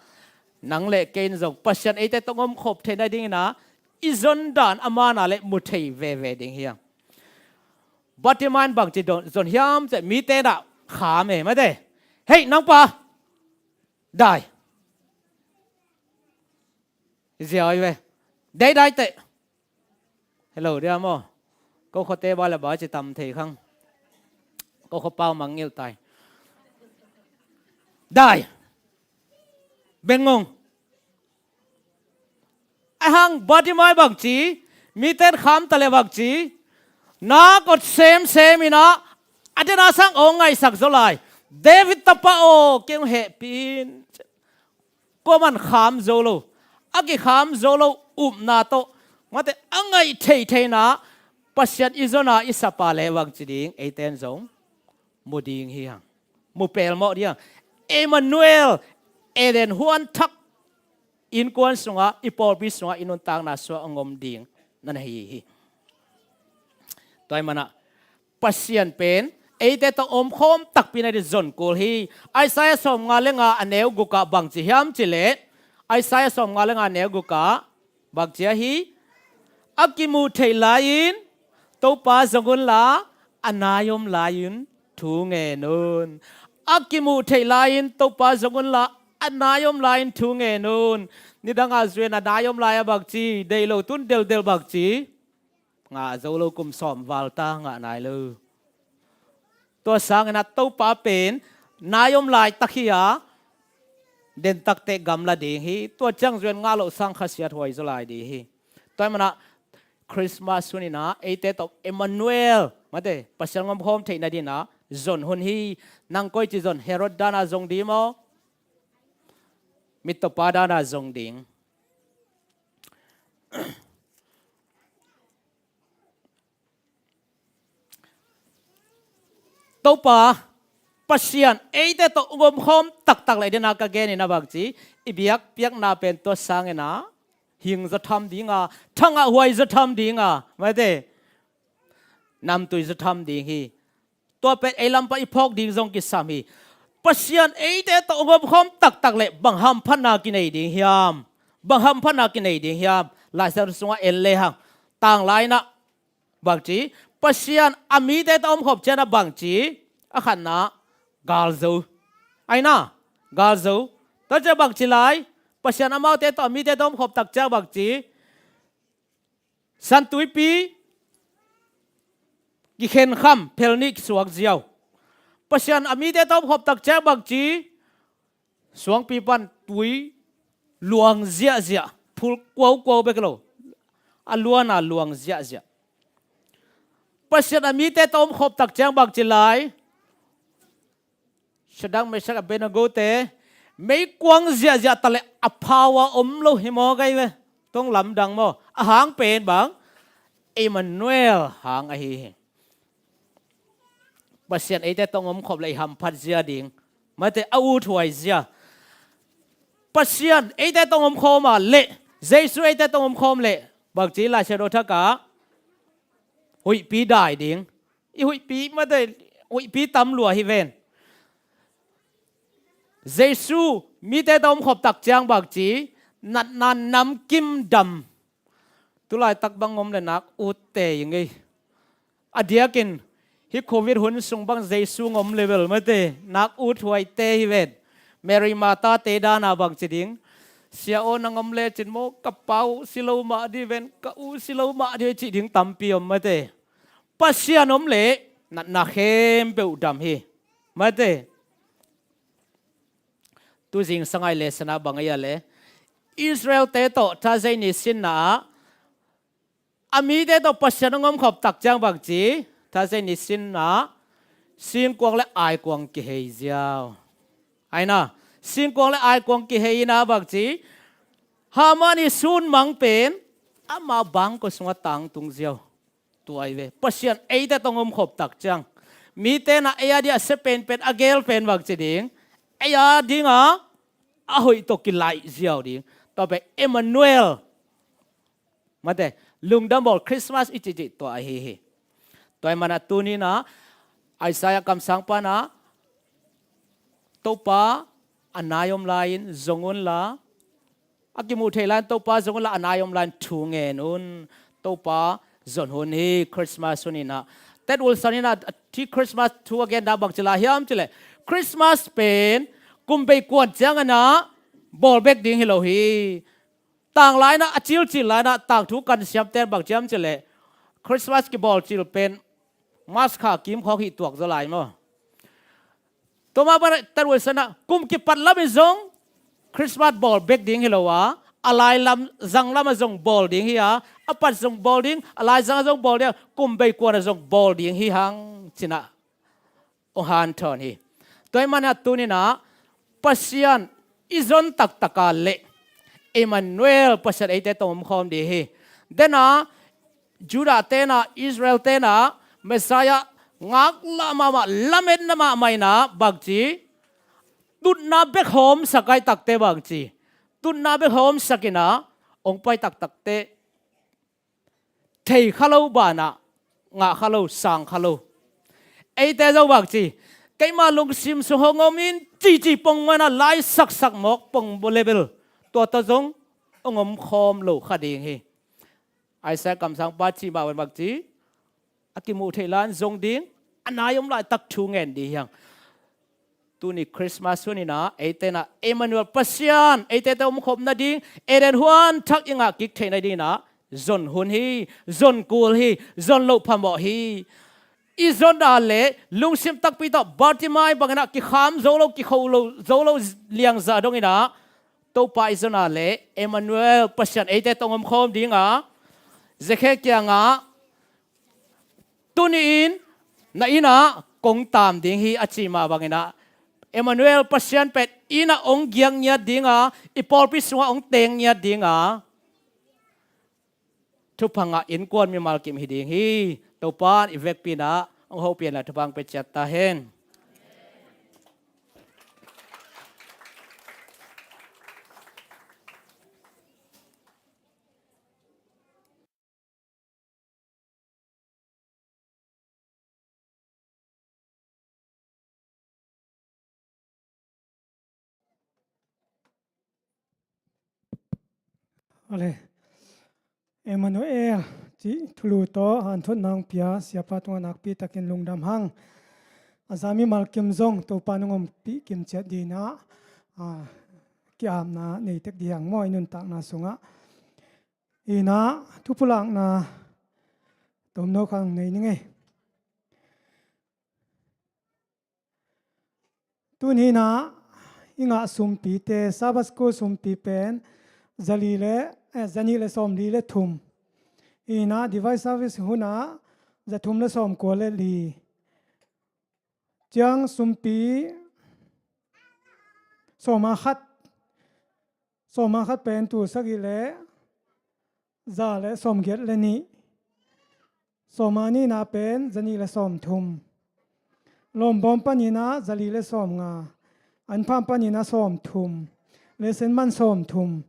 nang le kei in zong Pasian eite tawh ong omkhop theih nadinginah i zon dan a manah le mu thei veve ding hi hang. Bartimai in bangci don, zon hiam cih mite inah kham e mate. Hei nangpa, dai. Ziau hi ve. Dai dai teh. Hello dia maw. Ko khuate ba le ba ci tam thei khang. Ko khua pau mangngilh tai. Dai. Bengong. Ahang Bartimai bangci, mite in kham ta le bangci, nak awt semsem inah a dena sang aw ngaihsak zaw lai. David tapa aw, kei hong hehpih in. Kuaman kham zo lo, a kikham zo lo upna tawh mate a ngaih theihtheihna Pasian i zona i sapa le bangci ding, eite in zong mu ding hi hang. Mu pelmawh ding hang. Emmanuel, Eden huan thak innkuan sungah, i pawlpi sungah i nuntakna sungah a ngom ding na na hi hi. Tua ahih manah Pasian pen eite tawh omkhawm takpi nading zon kul hi. Isaiah sawmnga le nga a neu gukah bangci hiam cih leh, Isaiah sawmnga le nga a neu gukah bangci ahi? A kimuh theih lai-in Topa zong unla, a nai om lai-in thu ngen un. A kimuh theih lai-in Topa zong unla, a nai om lai-in thu ngen un. Nidangah zui-in a nai om lai-a bangci, deih lo tun delhdel bangci, ngah zo lo, kum sawm val ta ngah nai lo. Tua sangin a Topa pen nai om laitak hi a, dentakte gamla ding hi. Tua ciang zui-in ngah loh sang khasiat huai zaw lai ding hi. Tua ahih manah Christmas hun inah eite tawh Emmanuel, mate, Pasian ngomkhawm theih nadinginah zon hun hi. Nang koici zon? Herod dana zong ding maw, mittawpa dana zong ding? Topa Pasian eite tawh ong omkhawm taktak leh dena ka genin a bangci, i biakpiakna pen tua sangin a hing zaw tham dinga, thangah huai zaw tham dinga, mate, namtui zaw tham ding hi. Tua pen ei lam pan i phawk ding zong kisam hi. Pasian eite tawh ong omkhawm taktak leh bang hamphatna kinei ding hiam? Bang hamphatna kinei ding hiam? Lai Siangtho sungah en lehang, Tang lainah bangci, Pasian a mite tawh omkhop cianah bangci, a khatna galzo. Aina, galzo. Tua ciah bangci lai, Pasian amaute tawh a mite tawh omkhop tak ciang bangci, San Tuipi kikhenkham, phelnih kisuak ziau. Pasian a mite tawh omkhop tak ciang bangci, suangpi pan tui luang ziahziah, phul kuaukuau bek lo, a luana luang ziahziah. Pasian a mite tawh omkhop tak ciang bangci lai, Shadrach, Meshach, Abednego te meikuang ziahziah taleh a power om lo hi maw, kai ve? Tong lamdang maw? A hang pen bang? Emmanuel hang ahi hi. Pasian eite tawh omkhop leh i hamphat zia ding, mate, a uthuai zia. Pasian eite tawh omkhawm a leh, Jesu eite tawh omkhawm leh, bangci Lai Siangtho thak ah huihpi dai ding. I huihpi, mate, huihpi tam lua hi ven. Jesu mite tawh omkhop tak ciang bangci, natna namkim dam. Tulaitak bang om le nak utte i ngei. A diakin hih Covid hun sung bang Jesu ngom level, mate, nak uthuaite hi ven. Mary Martha te dana bangci ding? Sia aw, nang om lecin maw, ka pa uh si lo mah ding ven, ka u si lo mah ding cih ding tampi om, mate. Pasian om leh natna khempeuh dam hi, mate. Tu zingsang a i lesson ah bang ei a leh, Israel-te tawh Thursday ni sinna ah a mite tawh Pasian hong omkhop tak ciang bangci, Thursday ni sinna singkuang le aikuang kihei ziau. Aina, singkuang le aikuang kihei ina bangci, Haman i sunmang pen ama bangkua sungah tangtung ziau. Tua hi ve, Pasian eite tawh omkhop tak ciang, mite na ei a dingah a sia penpen, a gel pen bangci ding, ei a dinga a hoih tawh kilaih ziau ding. Tua pen Emmanuel, mate, lungdam bawl Christmas i cihcih tua ahi hi. Tua hi mana tunina Isaiah kamsang pana, Topa a nai om lai-in zong unla, a kimuh theih lai-in Topa zong unla, a nai om lai-in thu ngen un. Topa zon hun hi, Christmas hun inah. Ted Wilson inah hih Christmas thu a genna bangci lai hiam cileh, Christmas pen kum bei kuan cianginah bawl bek ding hi lo hi. Tang lainah, a cilcil lainah, tangthu kan siamten bang ciam cileh, Christmas kibawl cil pen March kha kim khawk hih tuak zaw lai maw? Tua mah bangin Ted Wilson ah, kum kipat lamin zong Christmas bawl bek ding hi lo a, a lai lam, zang lamah zong bawl ding hi a, a pat zong bawl ding, a lai zangah zong bawl ding, kum bei kuanah zong bawl ding hi hang cinah hong hanthawn hi. Tua hi manah tuninah Pasian i zon taktak a leh Emmanuel, Pasian eite tawh omkhawm ding hi. Denah Judah tenah, Israel tenah Messiah ngaklah mahmah, lametna mahmah inah bangci, tutna bek hawmsak ai takte bangci, tutna bek hawmsak inah hong pai taktakte thei kha lo banah, ngah kha lo, sang kha lo. Eite zong bangci, keima lungsim sung hong om in cici pongmawh inah lai saksak mawk pong level, tua tawh zong hong omkhawm lo kha ding hi. Isaiah kamsangpa cih mah bangci, a kimuh theih lai-in zong ding, a nai om laitak thu ngen ding hi hang. Tuni Christmas hun inah eite inah Emmanuel, Pasian eite tawh omkhop nading, Eden huan thak i ngah kik theih nading inah zon hun hi, zon kul hi, zon loh phamawh hi. I zon a leh lungsim takpi tawh Bartimai bang inah kikham zo lo, kikho lo, zo lo liangza dong inah Topa i zon a leh Emmanuel, Pasian eite tawh omkhawm ding a, Zakhe kiangah, tuni-in na innah kong taam ding hi a cih mah bang inah, Emmanuel, Pasian pen innah hong giak ngiat ding a, i pawlpi sungah hong teng ngiat ding a, thupha ngah innkuan mimal kim hi ding hi. Topa in i vekpi inah hong hopih inla thupha hong pia ciat ta hen. Ale, Emmanuel Cih thulu tawh hanthotna hong pia Siapa tungah nakpi takin lungdam hang. A za mimal kim zong Topa nong ompih kim ciat dinah, a, ki-apna nei tek dih hang maw, i nuntakna sungah. Inah thupulakna tomno khang nei ning ei. Tuni inah i ngah sumpite, Sabbath School sumpi pen zali le, eh, zanih le sawmli le thum. Inah divine service hunah zathum le sawmkua le li. Ciang sumpi sawma khat, sawma khat pen tul sagih le za le sawmgiat le nih. Sawma nihna pen zanih le sawmthum. Lawmbawm paninah zali le sawmnga. Anpham paninah sawmthum. Lesson man sawmthum.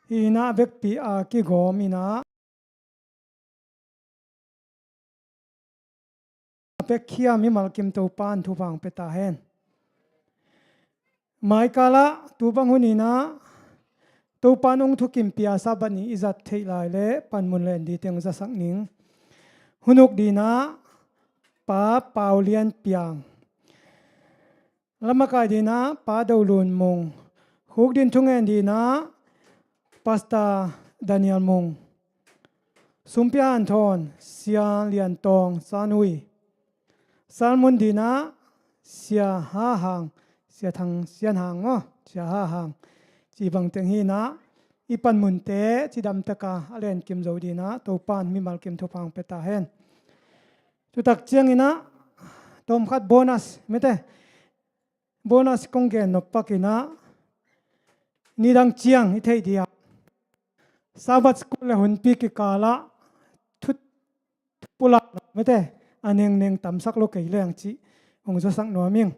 Hi inah vekpi a kigawm inah a pek khiam mimal kim Topa in thupha hong pia ta hen. Maikalah tu bang hun inah Topa in hong thukim pia Sabbath ni i zat theih lai le panmun len dite hong zasak ning. Hun uk dinah Pa Pau Lian Piang. Lamakai dinah Pa Do Lun Mung. Huk din thungen dinah Pastor Daniel Mung. Sumpi hanthawn Sia Lian Tawng San Ui. Salmun dinah Sia Ha Hang, Sia Thang Sian Hang maw, Sia Ha Hang. Cih bang teng hi inah i panmunte cidam taka a len kim zo dinah Topa in mimal kim thupha hong pia ta hen. Tutak cianginah tawmkhat bonus mete, bonus kong gen nop pakinah nidang ciang i theih dih ah Sabbath School le hunpi kikalah thu, thupulak mete a nengneng tamsak lo kei leng cih hong zasak nuam ing.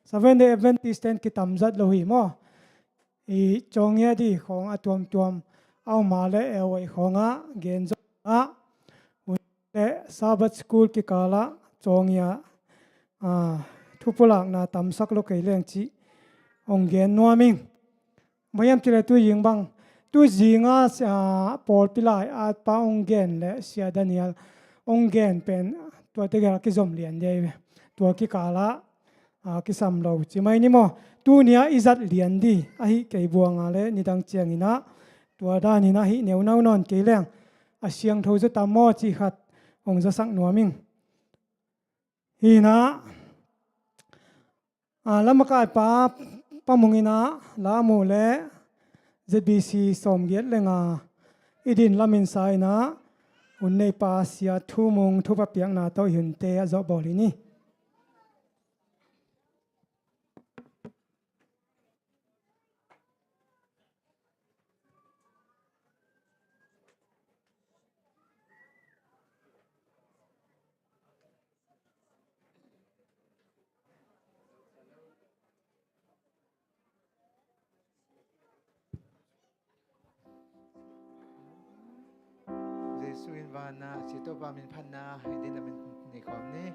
Seventh Day Adventist ten kitamzat lo hi maw. I cawngia dih khawng a tuamtuam a om a le eo ei khawngah gen zongah hun le Sabbath School kikalah cawngia, ah, thupulakna tamsak lo kei leng cih hong gen nuam ing. Bang hiam cih le tu zing bang, tu zinga, ah, pawlpi lai-atpa hong gen le Sia Daniel hong gen pen tuate gel kizom lian dih ei ve. Tua kikalah a, kisam lo ci mai ni maw. Tuni-ah i zat lian dih ahi kei buanga le nidang cianginah tua daninah hih neunau nawn kei leng a siangtho zaw tam maw cih khat hong zasak nuam ing. Hinah, a, lamakaipa Pa Mung inah la mu le Z B C sawmgiat le nga i din lamin sa inah hun neipa Sia Thu Mung thupha piakna tawh i hunte a zawhbawl hi ni. Jesu in vanah, Sia Topa min phatna i din lamin nei khawm ni.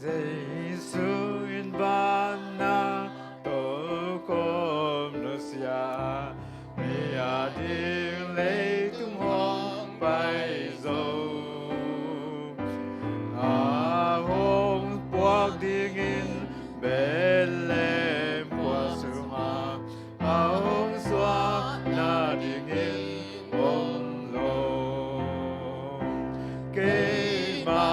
Jesu in vanah tokhom nusia, mi ading leitung hong pai zo. A hong puak dingin Bethlehem khua sungah a hong suah nadingin om lo. Keima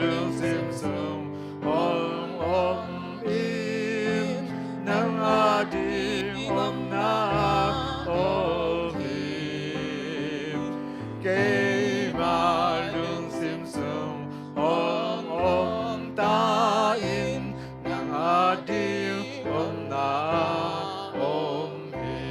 lungsim sung hong om in, nang ading omna om hi. Keima lungsim sung hong om ta in, nang ading omna om hi.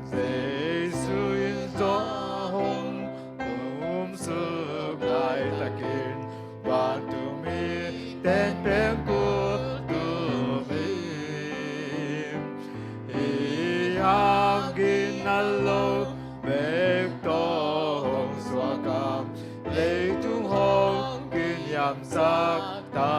Jesu in zong hong kumsuk laitakin vantung mite in pengkul tum hi. Hih hangin a lo bek tawh hong suak a, leitung hong kiniamsak ta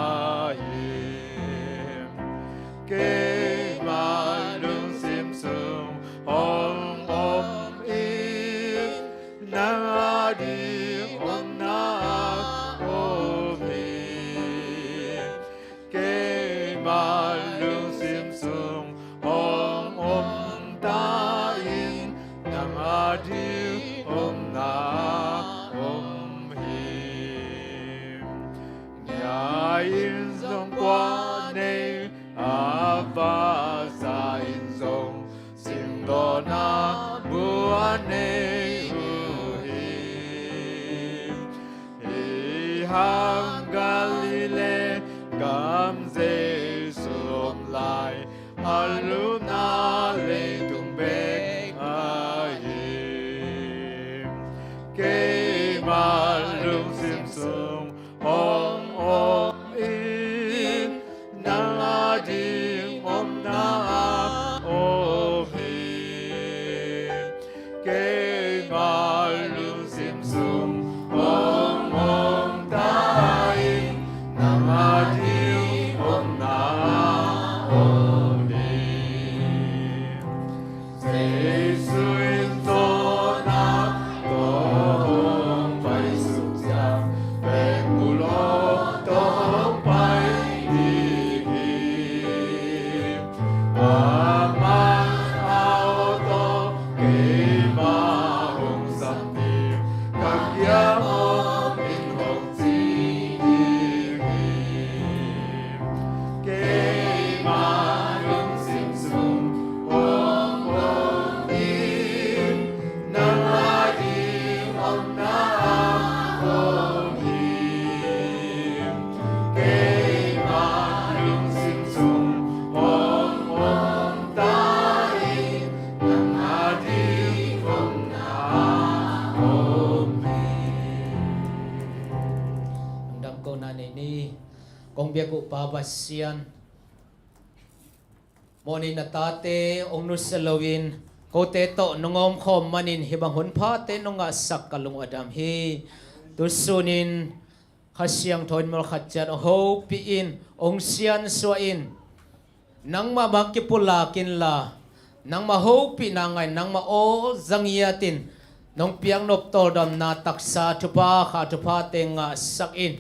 tawh na buan nei uh hi. Hih hang Galilee gam Jesu om lai, a lupna leitung bek ahi. Keima lungsim sung hong om in, nang a ding omna ah om hi. Keima lungsim sung hong om ta in, nang a ding omna ah om hi. Jesu in tawh na tawh hong pai suk ciang, pek uh lawh tawh hong pai ding hi. Amah a aw tawh keima hong sam ding, ka kiang om in hong ci ding hi. Keima lungsim sung hong om in, nang a ding omna ah om hi. Keima lungsim sung hong om ta in, nang a ding omna ah om hi. Lungdam kohna nei ni. Kong biak uh Pa Pasian, mawhneihna tate hong nusia loin kote tawh nong omkhawm manin hih bang hun phate nong ngahsak ka lung uh a dam hi. Tusunin Kha Siangtho in mawlkhat ciat hong hopih in, hong siansuah in, nangmah bang kipulak inla, nangmah hopihna ngai, nangmah aw za ngiatin nong piaknop tawldamna taksa thupha, kha thuphate ngahsak in.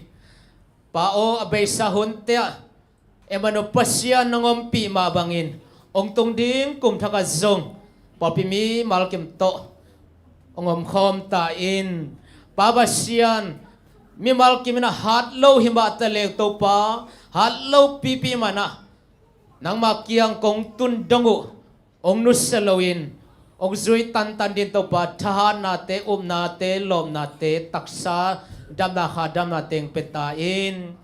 Pa aw, a beisa hunte ah Emmanuel Pasian nong ompih mah bangin hong tung ding kum thakah zong pawlpi mimal kim tawh hong omkhawm ta in. Pa Pasian, mimal kim in a hat lo hi mah taleng Topa, hat lo pipi man ah nangmah kiang kong tun dong uh hong nusia loin hong zui tantan ding Topa, thahatnate, upnate, lawpnate, taksa damna, kha damnate hong pia ta in.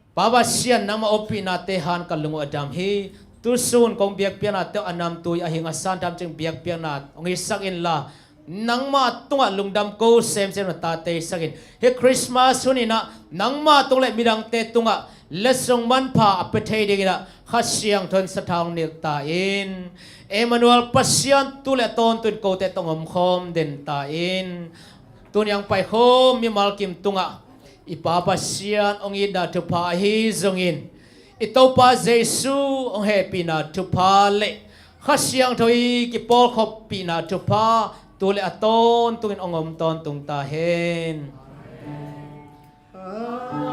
Pa Pasian, nangmah ompihna te hang ka lung uh a dam hi. Tusun kong biakpiakna te uh a namtui a hing a san tham cing biakpiakna hong hisak inla, nangmah tungah lungdam ko semsem na tate hisak in. Hih Christmas hun in ah nangmah tung le midangte tungah letsong manpha a pia thei dingin ah Kha Siangtho in sathau hong nilh ta in. Emmanuel Pasian tu le a tawntung in kote tawh hong omkhawm den ta in. Tuni a hong paikhawm mimal kim tungah i Pa Pasian hong itna thupha ahi zongin, i Topa Jesu hong hehpihna thupha le Kha Siangtho i kipawlkhoppihna thupha tu le a tawntungin hong om tawntung ta hen. Amen.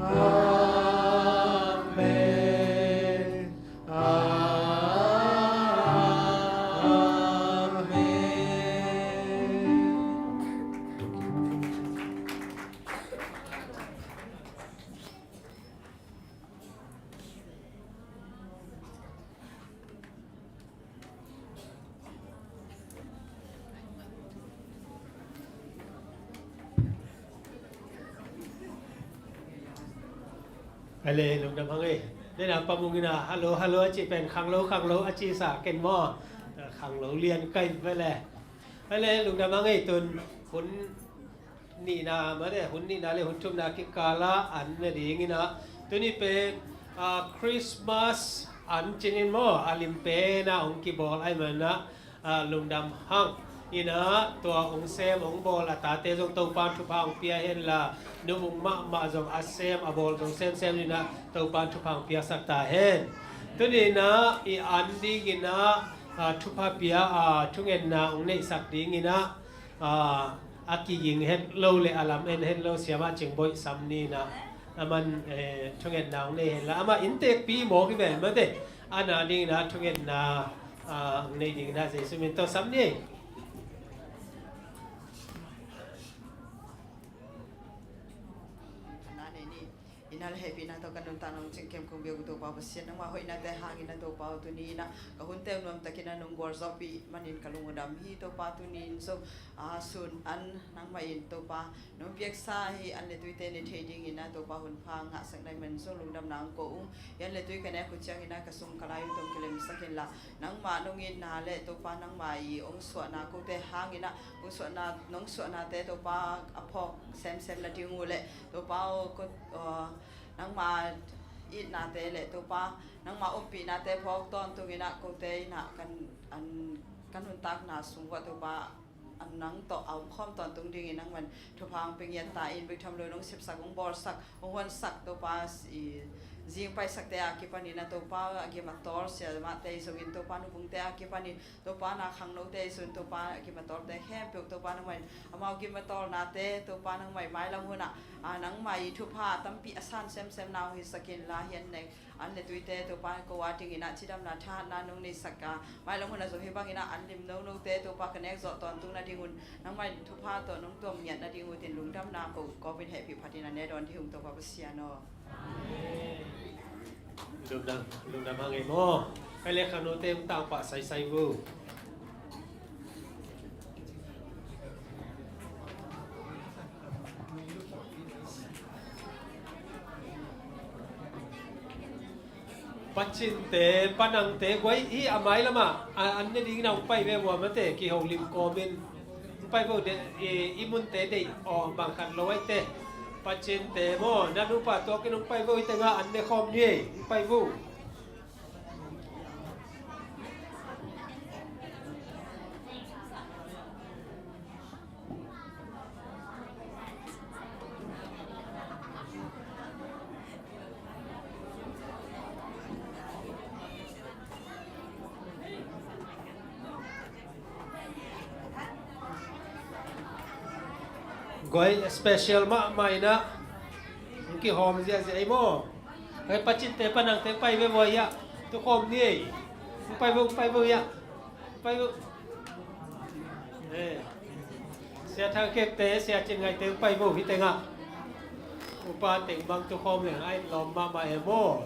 Amen. Amen. Ai le, lungdam hang ei. Nena pamung ina, "Hello, hello," a ci pen, "Khanglo, khanglo," a ci sa ken maw. Khanglo lian kai ve le. Ai le, lungdam hang ei, tun hun nihna, mate, hun nihna le hun thumna kikala an na ding ina. Tuni pen, ah, Christmas an cinin maw, a lim pena hong kibawl ai mana, ah, lungdam hang ina, tua hong sem hong bawl a tate zong Topan thupha hong pia henla, nuvung mahmah zong a sem a bawl zong semsem ina Topan thupha hong piasak ta hen. Tuni ina i an ding ina, ah, thupha pia, ah, thungetna hong neihsak ding ina, ah, a kiging het lo le a lam en het lo siamah Cingboih Sam ni ina, aman, eh, thungetna hong nei henla, amah inntekpi mawk hi ve mate, ana ding ina thungetna, ah, hong nei ding ina Jesu min tawh sam ni. Na le hehpihna tawh ka nuntak nong cingkem kong biak uh Topa Pasian, nangmah hoihnate hangin ah Topa aw tuni in ah ka hunte uh nuamtakin ah nong gualzawhpih manin ka lung uh dam hi. Topa tuni in zong a sun an nangmah in Topa nong piaksa hi an le tuite ne thei dingin ah Topa hunpha ngahsak na hih manin zong lungdamna hong ko ung. Hi an le tui ka nek uh ciangin ah ka sung ka lai uh tawh kilemsak inla nangmah nong itna le Topa nangmah i hong suahna kote hangin ah hong suahna nong suahnate Topa a phawk semsem na ding uh le Topa aw ko nangma itnate le Topa nangma ompihnate phawk tawntungin ah kote in ah kan an kan nuntakna sung uah Topa an nang tawh a omkhawm tawntung dingin nangman thupha hong pe ngiat ta in bik tham lo nong sepsak hong bawlsak hong huansak Topa i zing paisakte a kipanin ah Topa a gim a tawl siamahte i zongin Topa nubungte a kipanin Topa na khangnote i zun Topa a gim a tawlte khempeuh Topa nangmai amau gim a tawlnate Topa nangmai mailam hunah a nangmai thupha tampi a san semsem na hong hisak inla hi an nek an le tuite Topa ko a dingin ah cidamna thahatna nong neisak a mailam hunah zong hi bangin ah an lim nonote Topa ka nek zawh tawntung na ding un nangmai thupha tawh nong tuam ngiat na ding uh tin lungdamna ko kawpin hehpih phatin a ne dawn ding hung Topa Pasian aw. Lungdam, lungdam hang ei maw? Kai le khangnote hong tangpah saisai vo. Pacinte, panangte guai hi a mailamah a an ne dingin a hong pai ve ua mate kiho lim kawmin hong pai vo de i, i munte deih aw bang khat lo aite. Pacinte maw na nupa tuakin hong pai vo hi tengah an ne khawm ni ei hong pai vo. Guai special mahmah inah hong kihawm ziahziah ei maw? Hei pacinte panangte pai ve ua hiah tukhawm ni ei. Hong pai vo hong pai vo hiah hong pai vo. Sia Thang Khekte Sia Cin Ngaihte hong pai vo hi tengah upa teng bang tukhawm leng a in lawm mahmah ei maw?